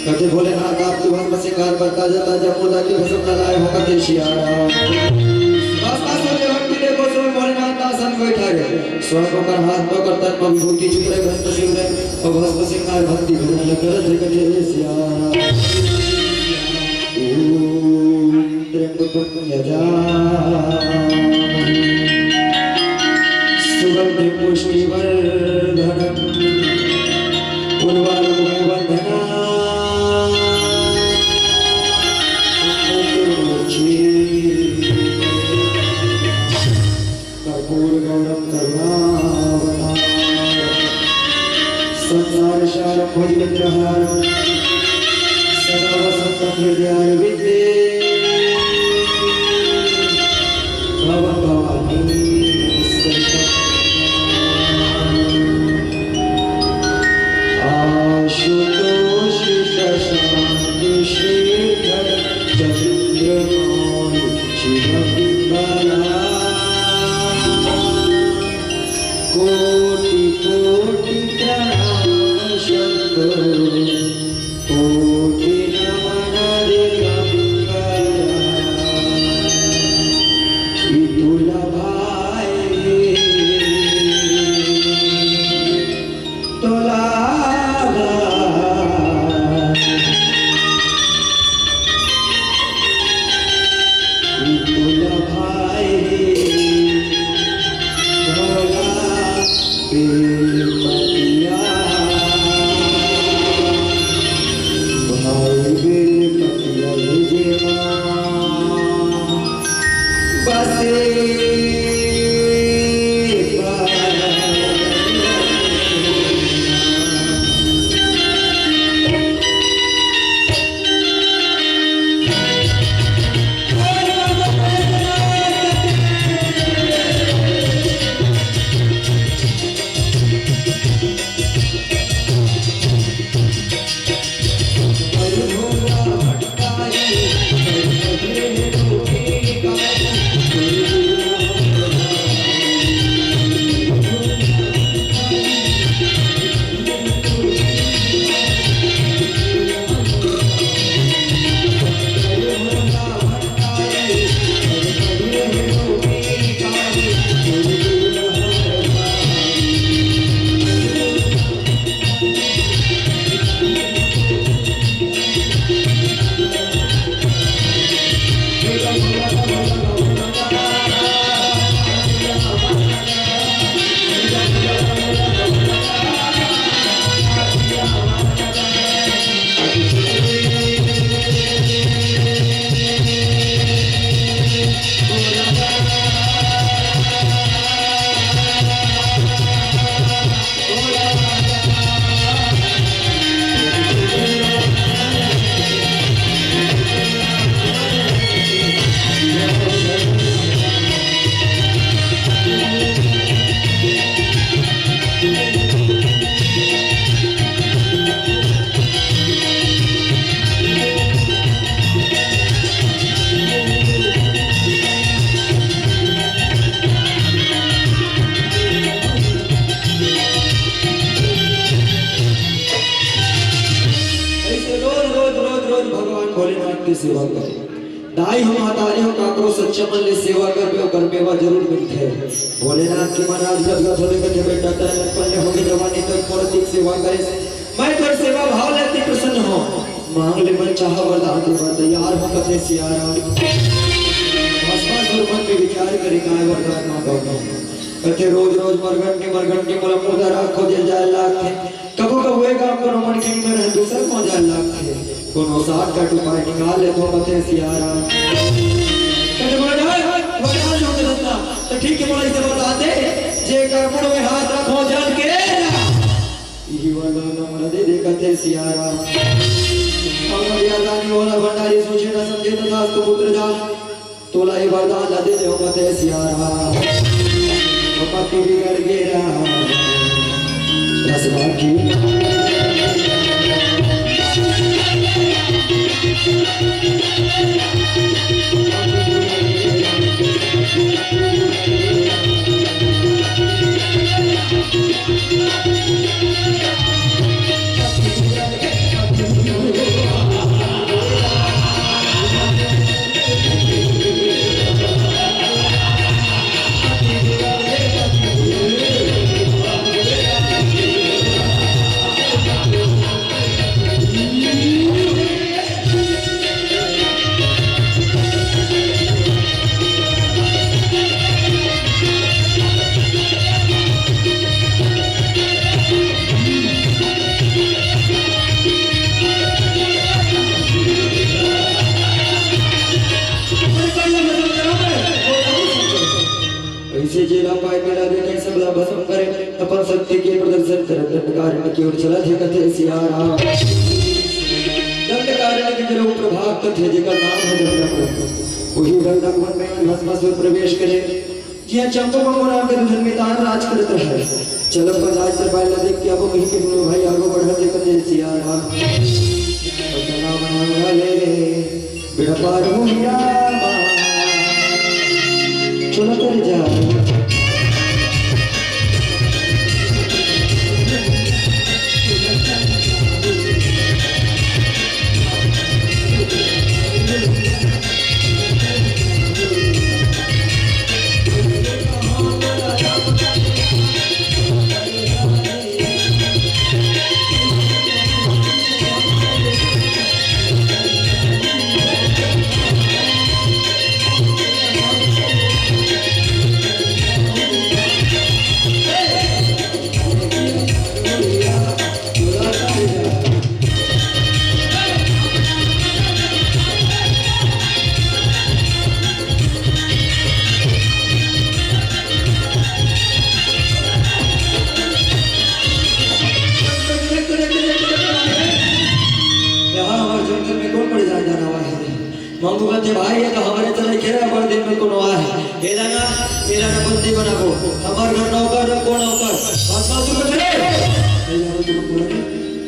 कहते भोलेनाथ आपके भस्म श्रृंगार पर ताजा ताजा मुर्दा की भस्म लगाए हो कहते सिया राम। बस बस होते भक्ति देखो समय भोलेनाथ आसन बैठा रहे। स्वयं होकर हाथ पकड़ तन पर विभूति छिड़क भस्म सिंगार और भस्म श्रृंगार भक्ति भजन लग कर जगत जय सिया राम। ओम त्र्यंबकं यजामहे सुगंधिं पुष्टिवर्धनम् उर्वारुकमिव बन्धनान् मृत्युर्मुक्षेत्। कर्पूरगौरं करुणावतारं संसारसारं भुजगेन्द्रहारं सदा वसन्तं हृदयारविन्दे भवं भवानी सहितं। आशुतोष शशांक शेखर चंद्रमौलि चिरंबला। कोटि कोटि प्रणाम शंभो, कोटि नमन दिगंबरा। विपुल भा भगवान भोलेनाथ के सेवा करे। दाई हो, महतारी हो, काकरो सच्चा मन ले सेवा करबे, ओकर मेवा जरूर मिलथे। भोलेनाथ के मन आज गदगद होले कथे, "बेटा, तैं लइकपन ले होके जवानी तक मोर अतिक सेवा करेस। मैं तोर सेवा भाव ले अति प्रसन्न हों। मांग ले, मन चाहा वरदान देबर तैयार हों," कथे सियाराम। भस्मासुर मन में विचार करे, "काय वरदान मांगव मैं?" कथे, "रोज रोज मरघट के मरघट के मोला मुर्दा राख खोजे जाए लागथे। कभू कभू ए गांव कोनो मनखे नइ रहे, दूसर खोजे लागथे। कोनो shortcut उपाय निकाल लेथों," कथे सियाराम। कथे, "महाराज, महाराज हो के धंधा, त ठीक हे, मोला अइसे बता दे, जेकर मुड़ में हाथ रखों जल के, इही वरदान मोला दे दे," कथे सियाराम। अब अज्ञानी ओला भंडारी सोचे न समझे, तथास्तु पुत्र जा। तोला ए वरदान ला दे देवं कथे सियाराम। ओ पति बिगड़ गे राम। बस बाकी अइसे जेला पाय तेला देखे, सबला भस्म करे, अपन शक्ति के प्रदर्शन करे। दंडकारण्य के ओर चलत हे कथे सियाराम। दंडकारण्य के जरूर प्रभाव कथे, जेकर नाम हे दंडक वन। उही दंडक वन में भस्मासुर प्रवेश करे। जिहां चंपू मंगू नाम के दू झन मितान राज करत रहय। चलो अपन राज दरबार ला देख के आबो कहिके दुनों भाई आगू बढ़त हे कथे सियाराम। बदला मांगा ले बेड़ा पार हुई रामा। चलो करे जा। यहाँ हमर जंगल में कौन बड़े जानवर आवा है? मंगू कथे, "भाई, ये तो हमरे तरह के बड़ दिन में कोनो आए हे। एला ना, एला ना बंदी बनाबो। हमर घर नौकर रखो, नौकर।" भस्मासुर कथे, "रे,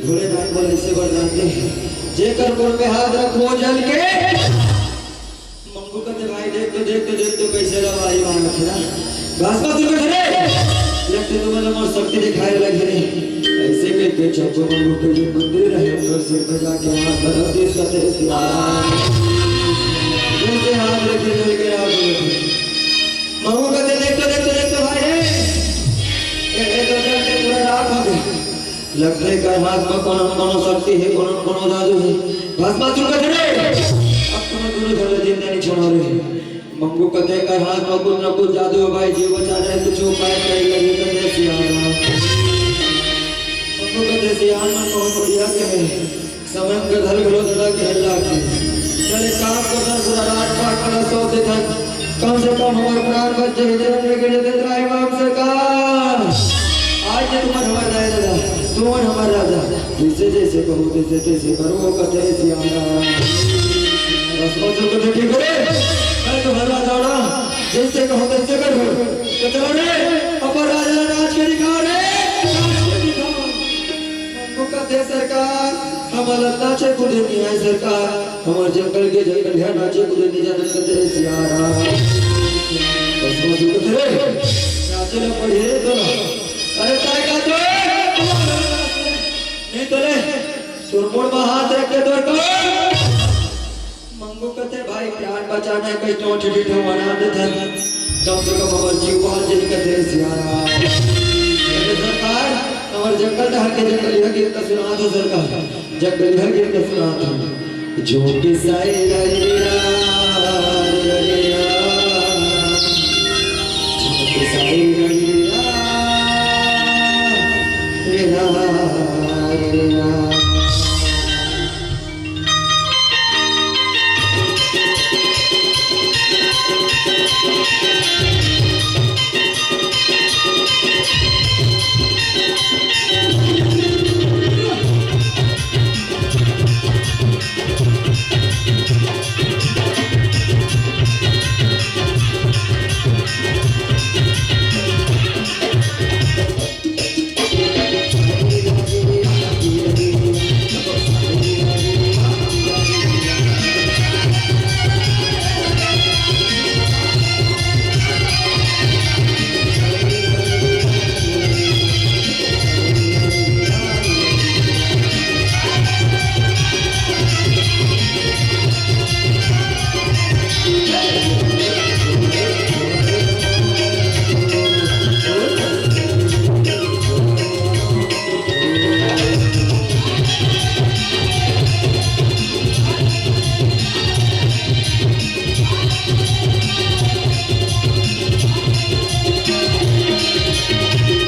भोलेनाथ बोले, अइसे वरदान दे, जेकर गोड़ में हाथ रखो, जल के।" मंगू कथे, "भाई, देख तो, देख तो, देख तो, कइसे लवाई मारत हे ना।" भस्मासुर कथे, "रे, लगथे तुमन ला मोर शक्ति दिखाए लगे रे।" अइसे कहिके चंपू मंगू के जो मंदिर रहे, ओकर सिर पे जाके हाथ धर दिस कथे सियाराम। जइसे हाथ रखे, जल के राख हो गे। मंगू कथे, "देख तो, देख तो, देख तो भाई, हे, ए, ए तो जल के पूरा राख हो गे।" लगथे एकर हाथ म कोनो न कोनो शक्ति हे, कोनो न कोनो जादू हे। भस्मासुर कथे, "रे, अब तुमन दूनों झन ला जिंदा नइ छोड़ों रे।" मंगू कथे, "एकर हाथ म कुछ न कुछ जादू हे भाई, जीव बचाना हे, कुछ उपाय करे लगे," कथे सियाराम। मंगू कथे, "सियान मन बहुत बढ़िया कहे, समय के धर घलो धरा के हल्ला के। चल एक काम करथन, पूरा राजपाट मन ला सौंप देथन, कम से कम हमर प्राण बच जाही, जन्म में गिरे देत राही माम सरकार। आज ले तुमन हमर राजा, तुमन हमर राजा, जइसे जइसे कहू तइसे तइसे करहूं," कथे सियान। भस्मासुर कथे, "ठीक हे, मैं तुंहर राजा हंव ना, जइसे कहू तइसे करहूं।" तो चलो रे, अपन राजा ला नाच के दिखा रे, नाच के दिखा। मंगू कथे, "सरकार, हमन ला नाचे कूदे नइ आय सरकार, हमर जंगल के जंगलिया नाचे कूदे नइ जानन," कथे सियाराम। भस्मासुर कथे, "रे, नाचे ला पड़ही रे तोला।" "अरे काय का तो, नइ तो ले, तोर मुड़ म हाथ रख के तोर को।" वो कहते भाई, प्राण बचाना है, कहीं टोंट टिटो बना देते हैं, कम से कम हमर जीव बाच जाही, कहते सियाराम। कहते सरकार, हमर जंगल डहर के जंगलिहा गीत ला सुनात हों सरकार, जंगलिहा गीत ला सुनात हों। जो कि साई रा रे रा, रे रा, जो कि साई रा रे रा, रे रा, रे रा।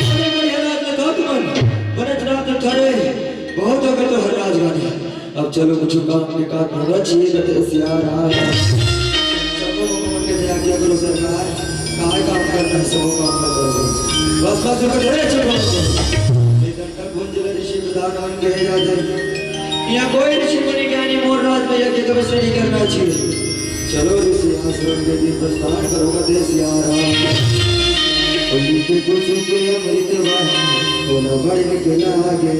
अरे बढ़िया रात में था तुमन, बने रात में थारे, बहुत हो गए तो हर राजगाने। अब चलो कुछ काम के काम होना चाहिए, कहते सियाराम। चलो भगवान के दया किया करो सरकार, काय काम करना है, सब काम ना करो। बस, बस, रुको, जरा चुप हो। ये दंडक भुंजल ऋषि प्रधान मन कहे जाते हैं। यहाँ कोई ऋषि मुनि ज्ञानी मोर राज में यज्ञ तपस्या नहीं करना चाहिए। चलो ऋषि आश्रम के दिन प्रस्थान करो, कहते सियाराम। उनके कुछ के अमृत वाणी, बोला बड़े के लागे।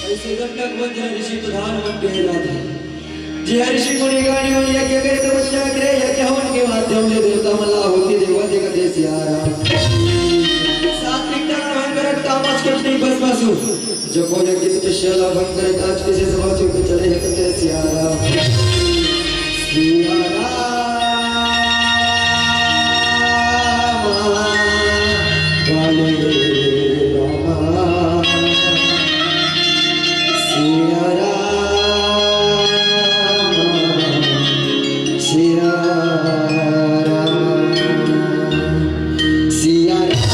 ऐसे दंडक भुंजल ऋषि प्रधान मन कहे जाते हैं। जे ऋषि मुनि ज्ञानी मन यज्ञ करे, तपस्या करे, यज्ञ हवन के माध्यम ले देवता मन ला आहुति देवत हे, कहते सियाराम। सात्विक दान हवन करत, तामस कुछ नहीं भस्मासुर। जो कोई यज्ञ तपस्या ला भंग करे, ताज के से समाज के चले हे, कहते सियाराम। सियाराम। काले राम, सिया राम, सिया राम, सिया राम।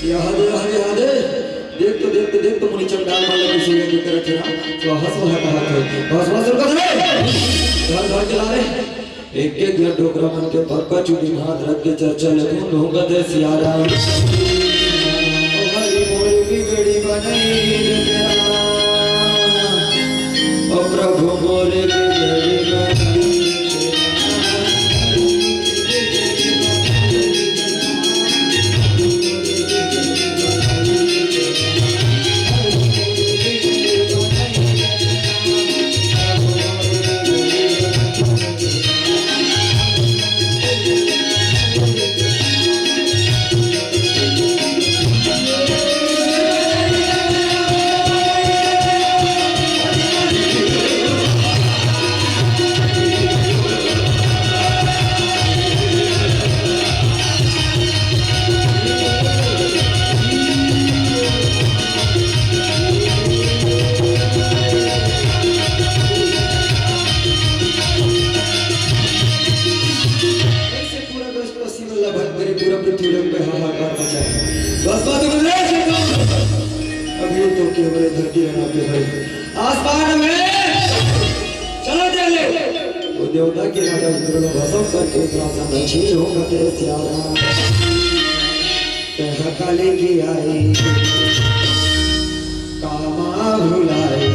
यहाँ दे, यहाँ दे, यहाँ दे। देख तो, देख तो, देख तो, मुनि चंडाल मन लगे से यज्ञ करत हे ना, तो हंस वह कहा थे, हंस वह सुन कर रे। धर, धर के ला रे। एक एक घर डोकरा मन के पक्का चुदी में हाथ रख के चर्चा ले, तुम लोग कहते सियाराम। भंग करे, पूरा पृथ्वी लोक पे हाहाकार मचा है। बस बात बदले से कम। अभी तो केवल धरती रहना पे है। आसमान में चला दे ले। वो देवता के राजा इंद्र ला भस्म करके इतना सा छीन हो करते सियारा। तैं हा काली की आई, कामा भुलाई,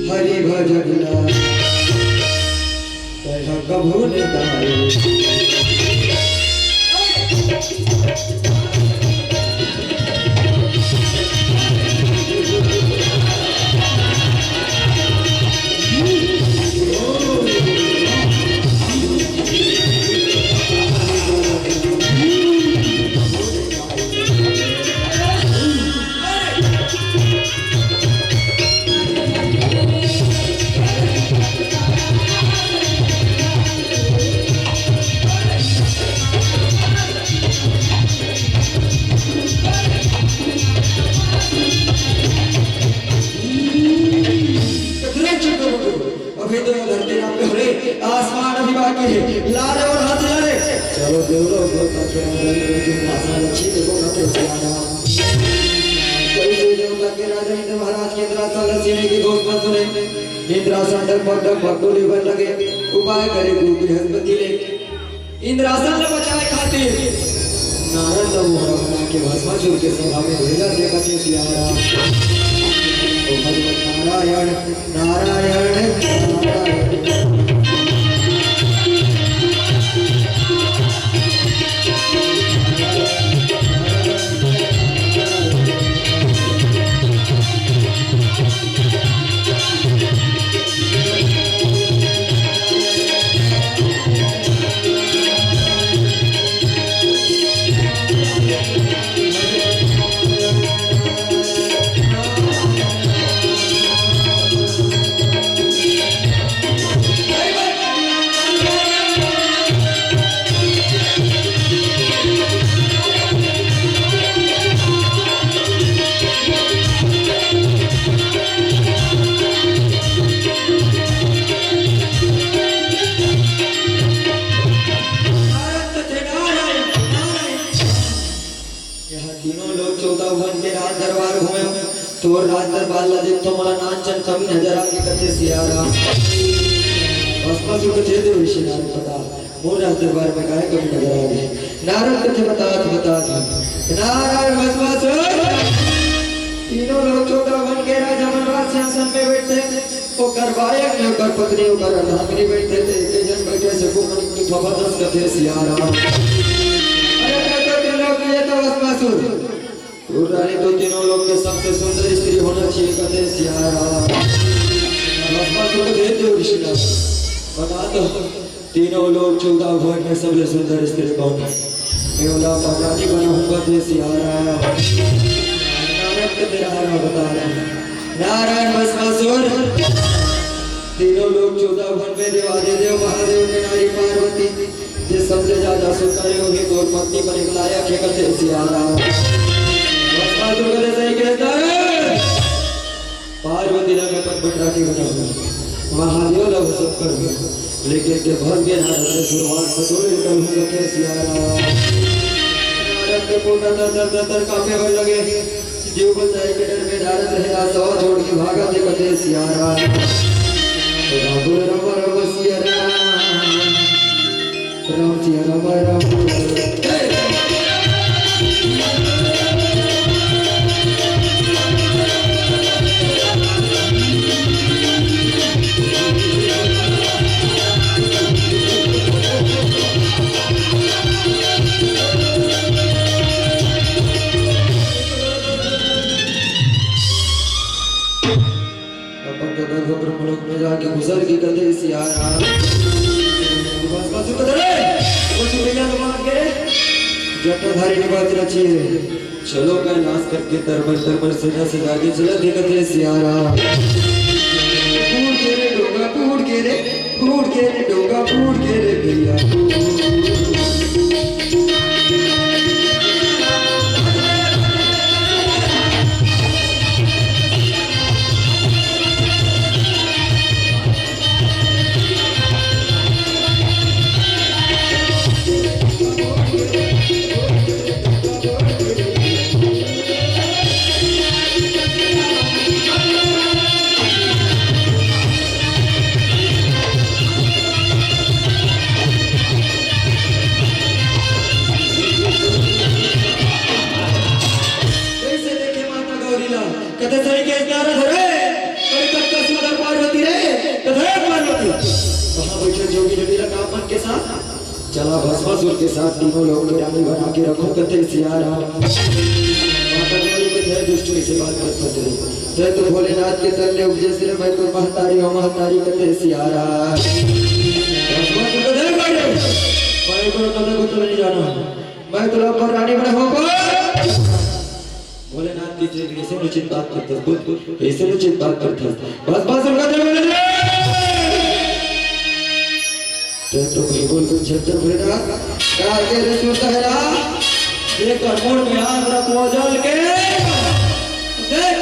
हरि भजन ला, तैं हा कभू नहीं गाई। अभी तो ये धरती नाम पे हो रही, आसमान अभी बाकी है। ला रे और हाथ ला रे। चलो देवलो को ताके अंदर में जो भाषा अच्छी देखो ना तो सियाना। कैसे देवता के राजा इंद्र महाराज के इंद्रासन रसीने की घोषणा सुने। इंद्रासन डगमग डगमग डोले बन लगे। उपाय करे गुरु बृहस्पति ने। इंद्रासन ला बचाए खातिर नारद ला मोहरा बना के भस्मासुर के सभा में भेजा, देखा के सियारा। ओ भगवान नारायण, नारायण, नारायण। यहाँ तीनों लोग चौदह भुवन के राज दरबार घूमे। तोर राज दरबार ला देख तो मोला नानचन कमी नजर आ गे कथे सियारा। भस्मासुर कथे देव ऋषि नारद बता, मोर राज दरबार में काय कमी नजर आ गे? नारद कथे बतात बतात। नारायण भस्मासुर। तीनों लोग चौदह भुवन के राजा मन राज सिंहासन में बैठे। ओकर बालक ने ओकर पत्नी ओकर अर्धांगिनी बैठे थे, एके झन बैठे से को मन की फफादस कथे सियारा। अरे तो तीनों के ये तो भस्मासुर। रानी तो तीनों लोग के सबसे सुंदर स्त्री होना चाहिए कथे सियारा। भस्मासुर को भेज दो ऋषि का। बता दो। तीनों लोग चौदह भुवन में सबसे सुंदर स्त्री कौन है? मैं ओला महारानी बनाऊंगा दे सियारा। नारद के तेरा हारा बता रहे हैं। नारायण भस्मासुर। तीनों लोग चौदह भुवन में देवादिदेव महादेव के नारी पार्वती, जे सबसे ज्यादा सुंदर है, वही तोर पत्नी पर एक लायक है कथे सियारा। भस्मासुर कथे सही कहता है। पार्वती ला मैं पटपट राखे बनाऊंगा, महादेव ला वो सब करूंगा, लेकिन के भर के नारद से शुरुआत बटोरे करूंगा के सियारा। नारद के पोटा तर तर तर तर कांपे बर लगे। जीव बचाए के डर में नारद रहे, आ सवा छोड़ के भागा दे कथे सियारा। राम राम राम सिया राम। राम सिया राम राम। अपन तो दस ब्रह्मलोक में जाके गुजर के कथे सियारा। बस, बस, रुको, अरे! वो जो भैया तो वहाँ के जटाधारी निवास रचिए। चलो कैलाश करके तरमर तरमर सजा सजा के चला दे कथे सियारा। फूट के रे डोंगा, फूट के रे, फूट के रे डोंगा, फूट के रे भैया। चला भस्मासुर के साथ तीनों लोक के रानी बना के रखहूं कथे सियाराम। माता काली के जय दुष्ट से बात करत हस रे। तैं तो भोलेनाथ के तन ले उपजे हस रे, मैं तो महतारी हूं महतारी कथे सियाराम। भस्मासुर के जय कर रे। मैं तो कदा कुछ नहीं जाना। मैं तो लोक के रानी बना हूं। भोलेनाथ के जय, ऐसे उचित बात करत हस, बोल, ऐसे उचित बात करत हस। बस, बस, उनका जय बोले रे। तैं तो कहीं बोल के झज्जर भोलेनाथ, का के रे सुरता है ना? देख कर मुड़ में हाथ रखो जल के। देख,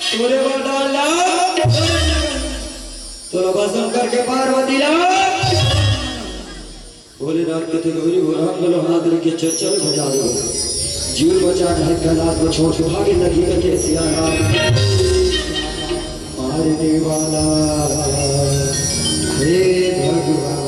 तोरे बर डाल ला। तोला भस्म करके पार्वती ला। भोलेनाथ कथे गौरी हो राम बोलो हाथ रखे चल चल भजा दो। जीव बचा नहीं कैलाश को छोड़ के भागे लगी कथे सियाराम। मारने वाला हे भगवान।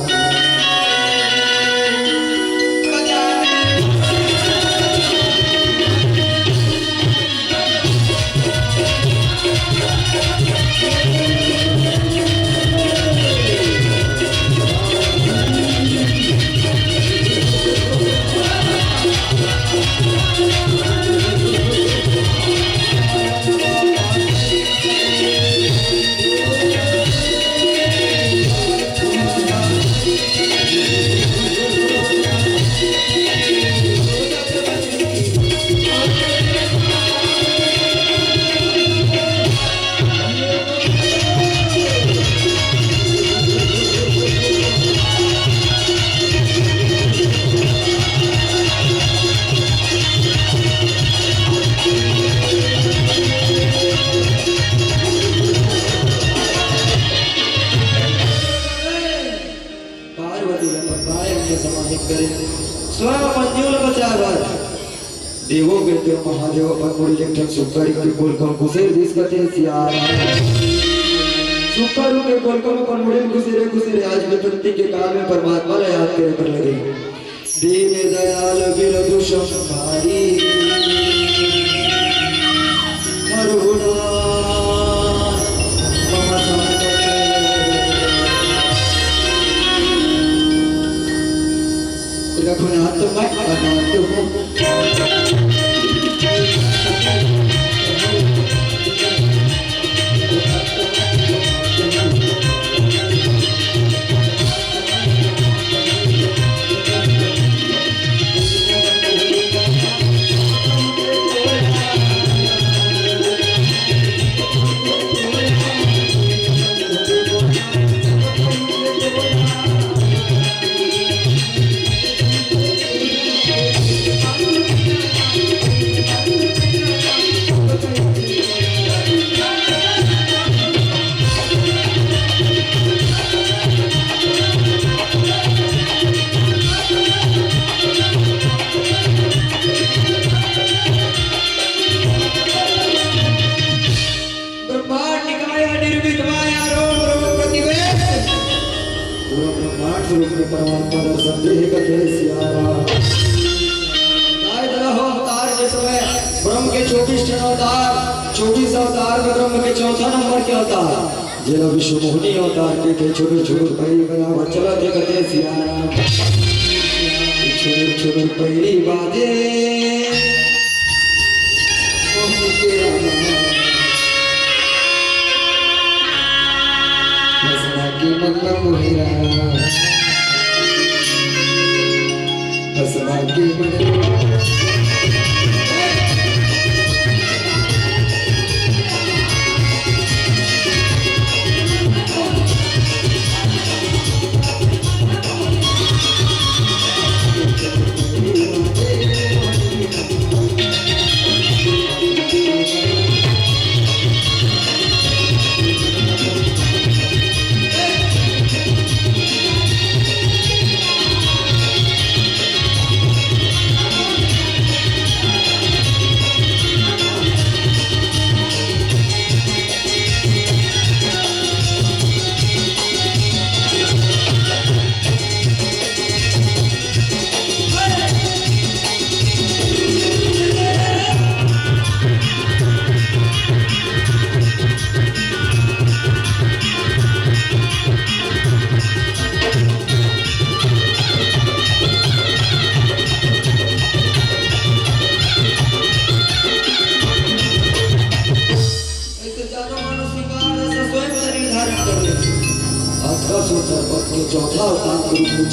पार्वती ला पकड़ाय के समाहित करे। स्वयं अपन जीव ला बचाय बर देवो के देव महादेव अपन मुड़ी ले एक ठन सुक्कर के कोलका म खुसेर दिस कथे सियाराम। सुक्कर के कोलका म अपन मुड़ी ल खुसेरे खुसेरे आज विपत्ति के काल में परमात्मा ला याद करे बर लगे। दीन दयाल बिरजु संभारी हरहु ना मम संकट। रघुनाथ मैं अनाथ हूँ। ब्रह्मांड निकाय निर्मित माया रोम रोम प्रतिवेश। पूरा ब्रह्मांड स्वरूप में परमात्मा दर्शन दे हे कथे सियाराम। काय दला हो अवतार के समय ब्रह्म के चौबीस ठन अवतार, चौबीस अवतार में ब्रह्म के चौथा नंबर के अवतार। जेला विश्व मोहिनी अवतार कथे। छुनुर छुनुर पैरी बजावत चलत हे कथे सियाराम। छुनुर छुनुर पैरी बाजे मोहन के राम। हंसना के मन मोहेरा। हंसना के मन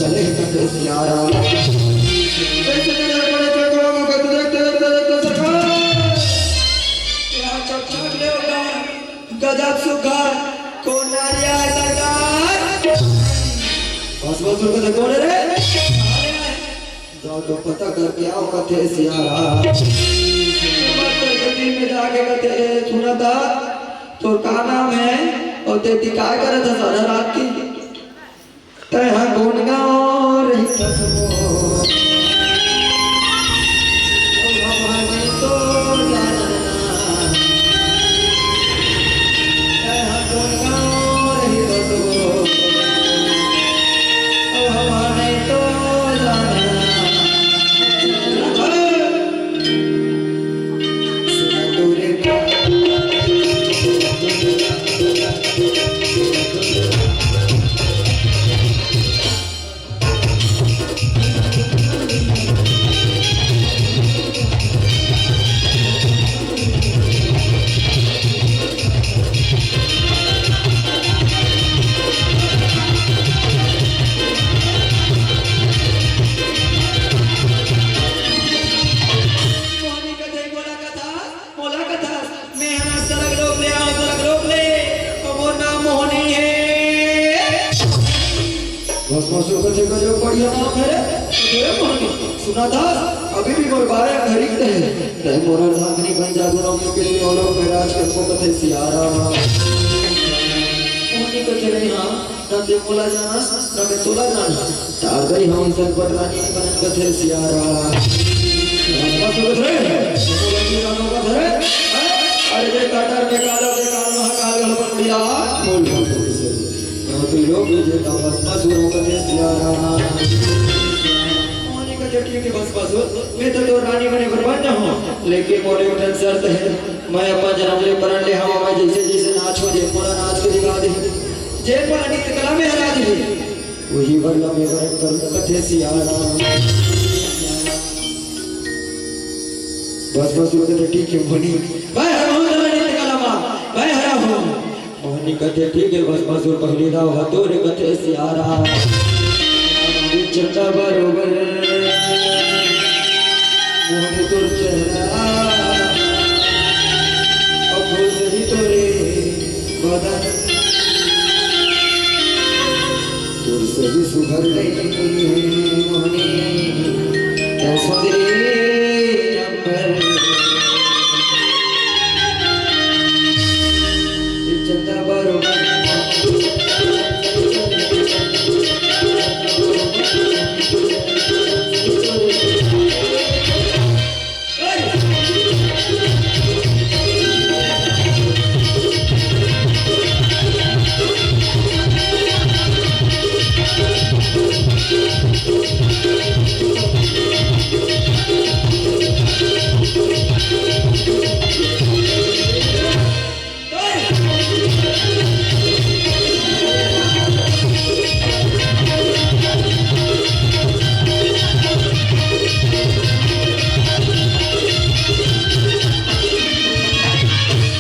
चले कथे सियाराम। कैसे नजर पड़े चौकों में, कत देखते, देखते, देखते सरकार। यहाँ चौक छाप ले होगा, गजब सुघर, कौन नारिया है सरकार? बस, बस, रुको, देखो रे। जाओ तो पता करके आओ कथे सियाराम। गली में जाके कथे, "ए, सुना था, तो का नाम है? और ते ती काय करत हस आधा रात की?" तैं ह कोन गाँव रहिथस मोर? ओ भगवान तो जानना। तैं ह कोन गाँव रहिथस मोर? ओ भगवान तो जानना। सुन तोरे का मोहनी कथे मोला कथा, मोला कथा, मैं हना सरग लोक ले, आओ सरग लोक ले, और मोर नाम मोहनी है। बस, बस, वो कथे का जो बढ़िया नाम है रे, अरे मोहनी, सुना था, अभी भी मोर बारे अंधरी कथे, तैं मोर अर्धांगिनी बन जा, दोनों मिलके तीनों लोक में राज करबो कथे सियाराम। मोहनी कथे रही, हाँ, ना ते मोला जानस, ना मैं तोला जानस। तार दई हम अइसन पर रानी बनन कथे सियाराम। बस, बस, बस रे। अरे जे कटर में कालो, जे काल महाकाल गणपत भैया। बोल, बोल, बोल, बोल। हाँ, तू लोग जे तपस्या शुरू कथे सियाराम। मोहनी कथे ठीक है, बस, बस, बस। मैं तो, तो रानी बने बर बन जाऊँ, लेकिन मोर एक ठन शर्त है। मैं अपन जन्म ले मरण ले हवा में जैसे जैसे नाच हो जे मोला नाच के दिखा दे, जे मोला नृत्य कला में हरा दे, वही बर ला मैं वरण कर कथे सियाराम। बस बस वो कथे ठीक है मोहनी, मैं हरा हूँ जरा नृत्य कला में, मैं हरा हूँ। मोहनी कथे ठीक है बस बस वो पहली दाव हतो रे कथे सियाराम। चंदा बरोबर मोहन तोर चेहरा, अब फूल सही तोरे बदन, तोर सही सुघर नहीं मोहनी, क्या सुंदरी नंबर। चंदा बरोबर।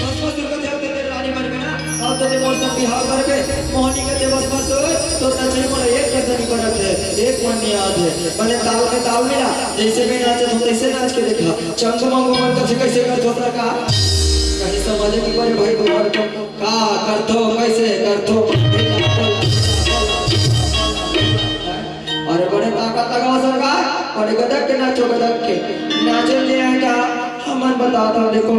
बस, बस, रुको, जब तक रानी मन में ना, अब तक मोर संग बिहाव करबे, मोहनी कथे बस, बस, तो नचई मोला एक कदम ही परत है, एक मन याद है, मैंने ताल में ताल मिला, जैसे मैं नाचत हूँ, तैसे नाच के देखा, चंग मंगो मन कथे कैसे करत हो का? कहीं समझ नहीं पाए भाई, तुम्हारे तो का करथो, कैसे करथो? अरे बड़े ताकत लगाओ सरकार, बड़े गदक के नाचो, गदक के नाचो जे आएगा, हमन बताता देखो,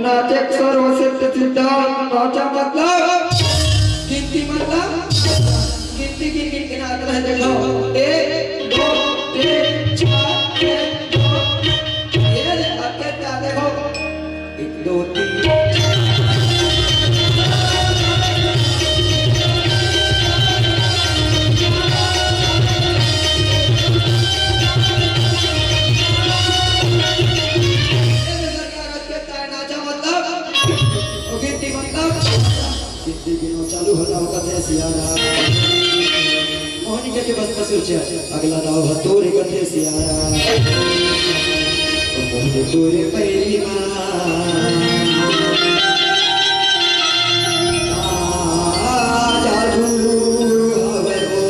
नाचे सर्व सिद्ध सिद्धांत, नाचा मतलब गिनती, मतलब गिनती, गिन गिन के नाच रहे देखो, एक, दो, तीन, चार, एक, दो, ये ले, अब क्या देखो, एक, दो, तीन। नाचा मतलब, गिनती मतलब, गिनती गिनो चालू हो जाओ कथे सियारा। मोहनी कथे बस बस सोचे, अगला दाव ह तोरे कथे सियारा। मोहन तोरे पैरी मा। आ, जादू हवे वो।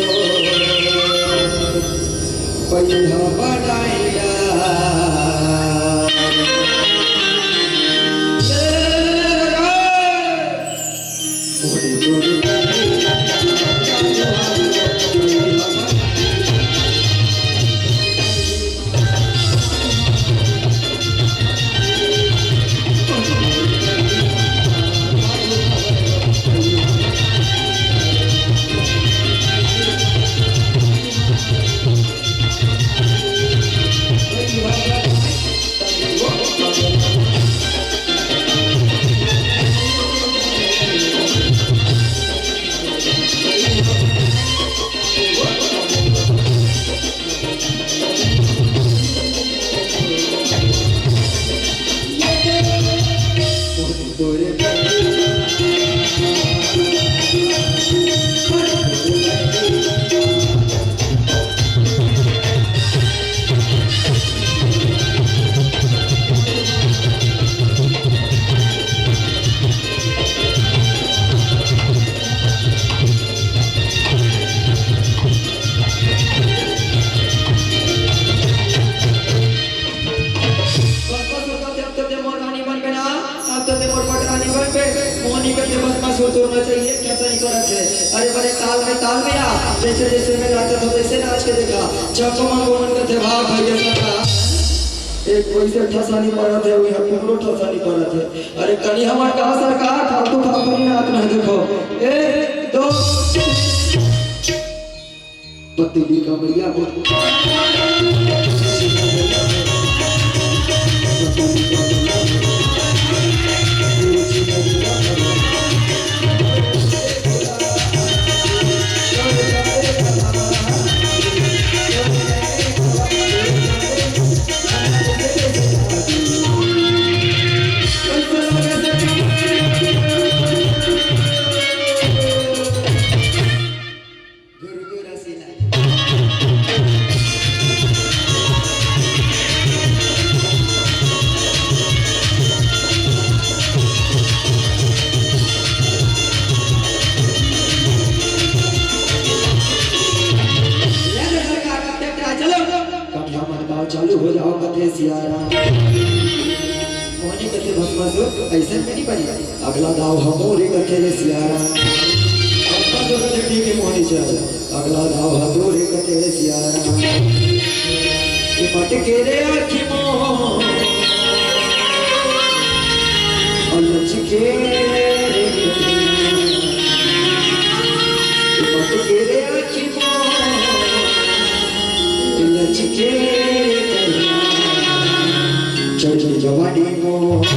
बस, बस, रुको, जब तो ते मोर रानी बन के ना, अब तो ते मोर पटरानी बन के, मोहनी के ते बस मसूर तोड़ना चाहिए, कैसा नहीं करत है। अरे बड़े ताल में ताल मिला, जैसे जैसे मैं नाचत हो, तैसे नाच के देखा। चको मंगो मन के ते भाग भैया सका। एक कोई से ठसा नहीं पड़त है, वही कुमरो ठसा नहीं पड़त है। अरे कनी हमार कहा सरकार, फालतू फालतू नहीं नाच ना देखो। एक, दो, तीन। पतली कमरिया हो। कटिया मन गाँव चालू हो जाओ, कथे सियारा। मोहनी कथे भस्मासुर, ऐसे में नहीं बनी। अगला दाव हमोरे कथे रे सियारा। अब तो जो कथे ठीक है मोहनी चल। अगला दाव हमोरे कथे रे सियारा। ये मटके रे आँखी मोर। और लचके रे। ये मटके रे आँखी मोर। ये लचके रे। चढ़ जवानी मोर।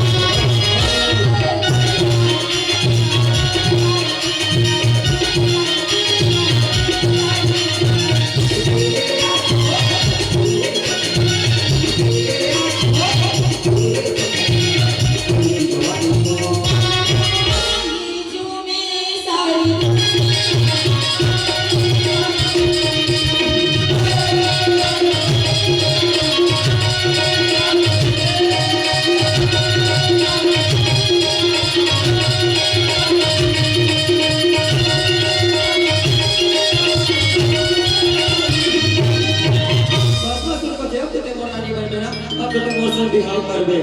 भस्मासुर कथे, "अब तो ते मोर रानी बनबे ना, अब तो ते मोर संग बिहाव करबे।"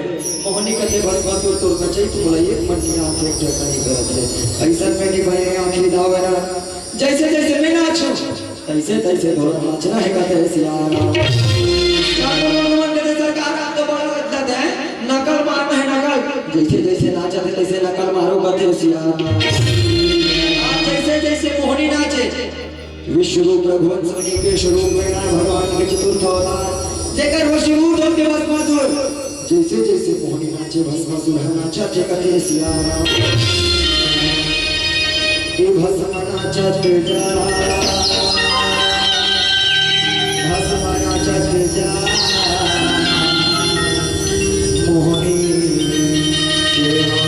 मोहनी कथे, "भस्मासुर तोर नचई तो मोला एक मन के आँख एक टका नहीं करत है। अइसन में नहीं बने आँखी दावरा। जैसे जैसे मैं नाचूं, तैसे तैसे तोर नाचना है," कथे सियारा। डॉक्टर भगवान कथे, "सरकार, आप तो बड़ा लज्जत है, नकल मारना है, नकल। जैसे जैसे नाचत है, तैसे नकल मारो," कथे सियारा। आप जैसे जैसे मोहनी नाचे, विश्व रूप रघुवंश मुनि के स्वरूप में नारायण भगवान के चतुर्थ अवतार, जेकर वशीभूत होके भस्मासुर, जैसे जैसे मोहनी नाचे भस्मासुर ह नाचथे कथे सियारा। ए भस्म नाचत जा, भस्म नाचत जा, मोहनी के रंग।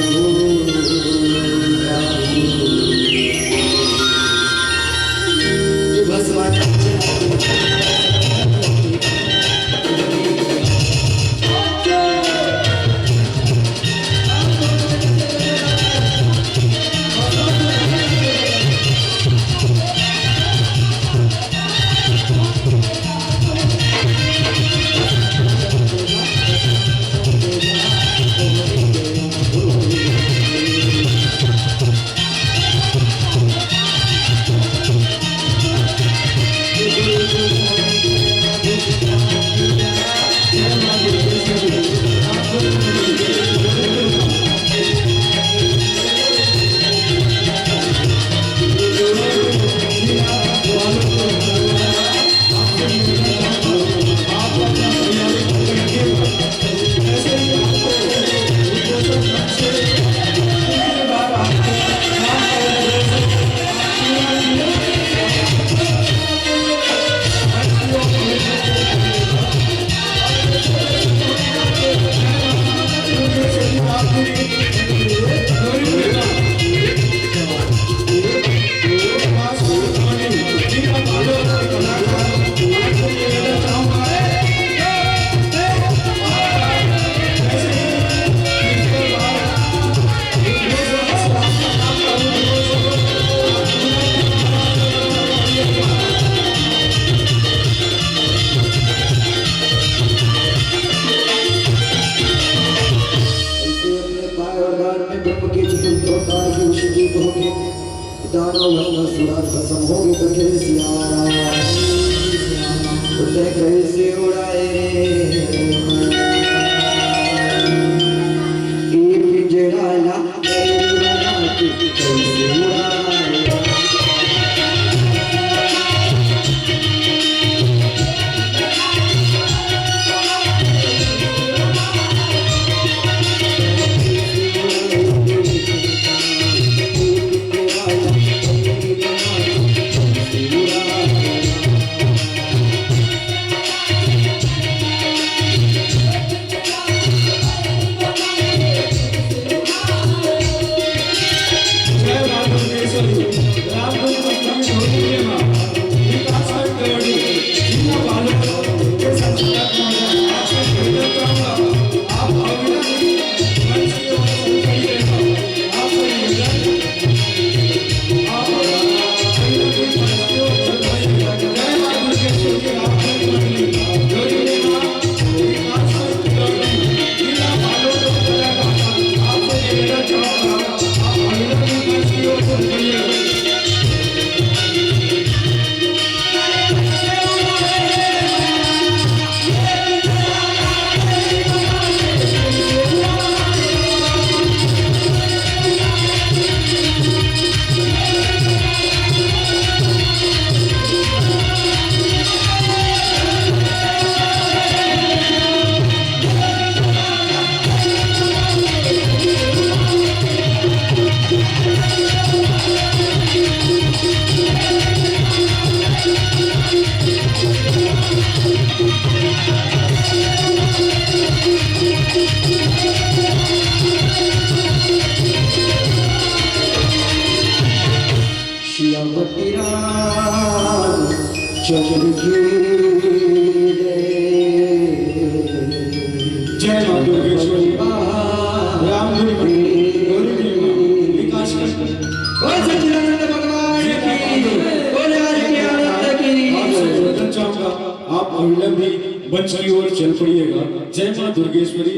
कैसे उड़ाए रे, ये पिंजरा ला कैसे उड़ाए। श्यामती रामचंद्र की जय। जय माँ दुर्गेश्वरी, रामधुनी मंडली, गौरी देवी माँ, विकास कर। बोल सच्चिदानंद भगवान की, बोल आर के आनंद की। आप सबसे निवेदन चाहूंगा, आप अविलंब ही मंच की ओर चल पड़िएगा। जय माँ दुर्गेश्वरी।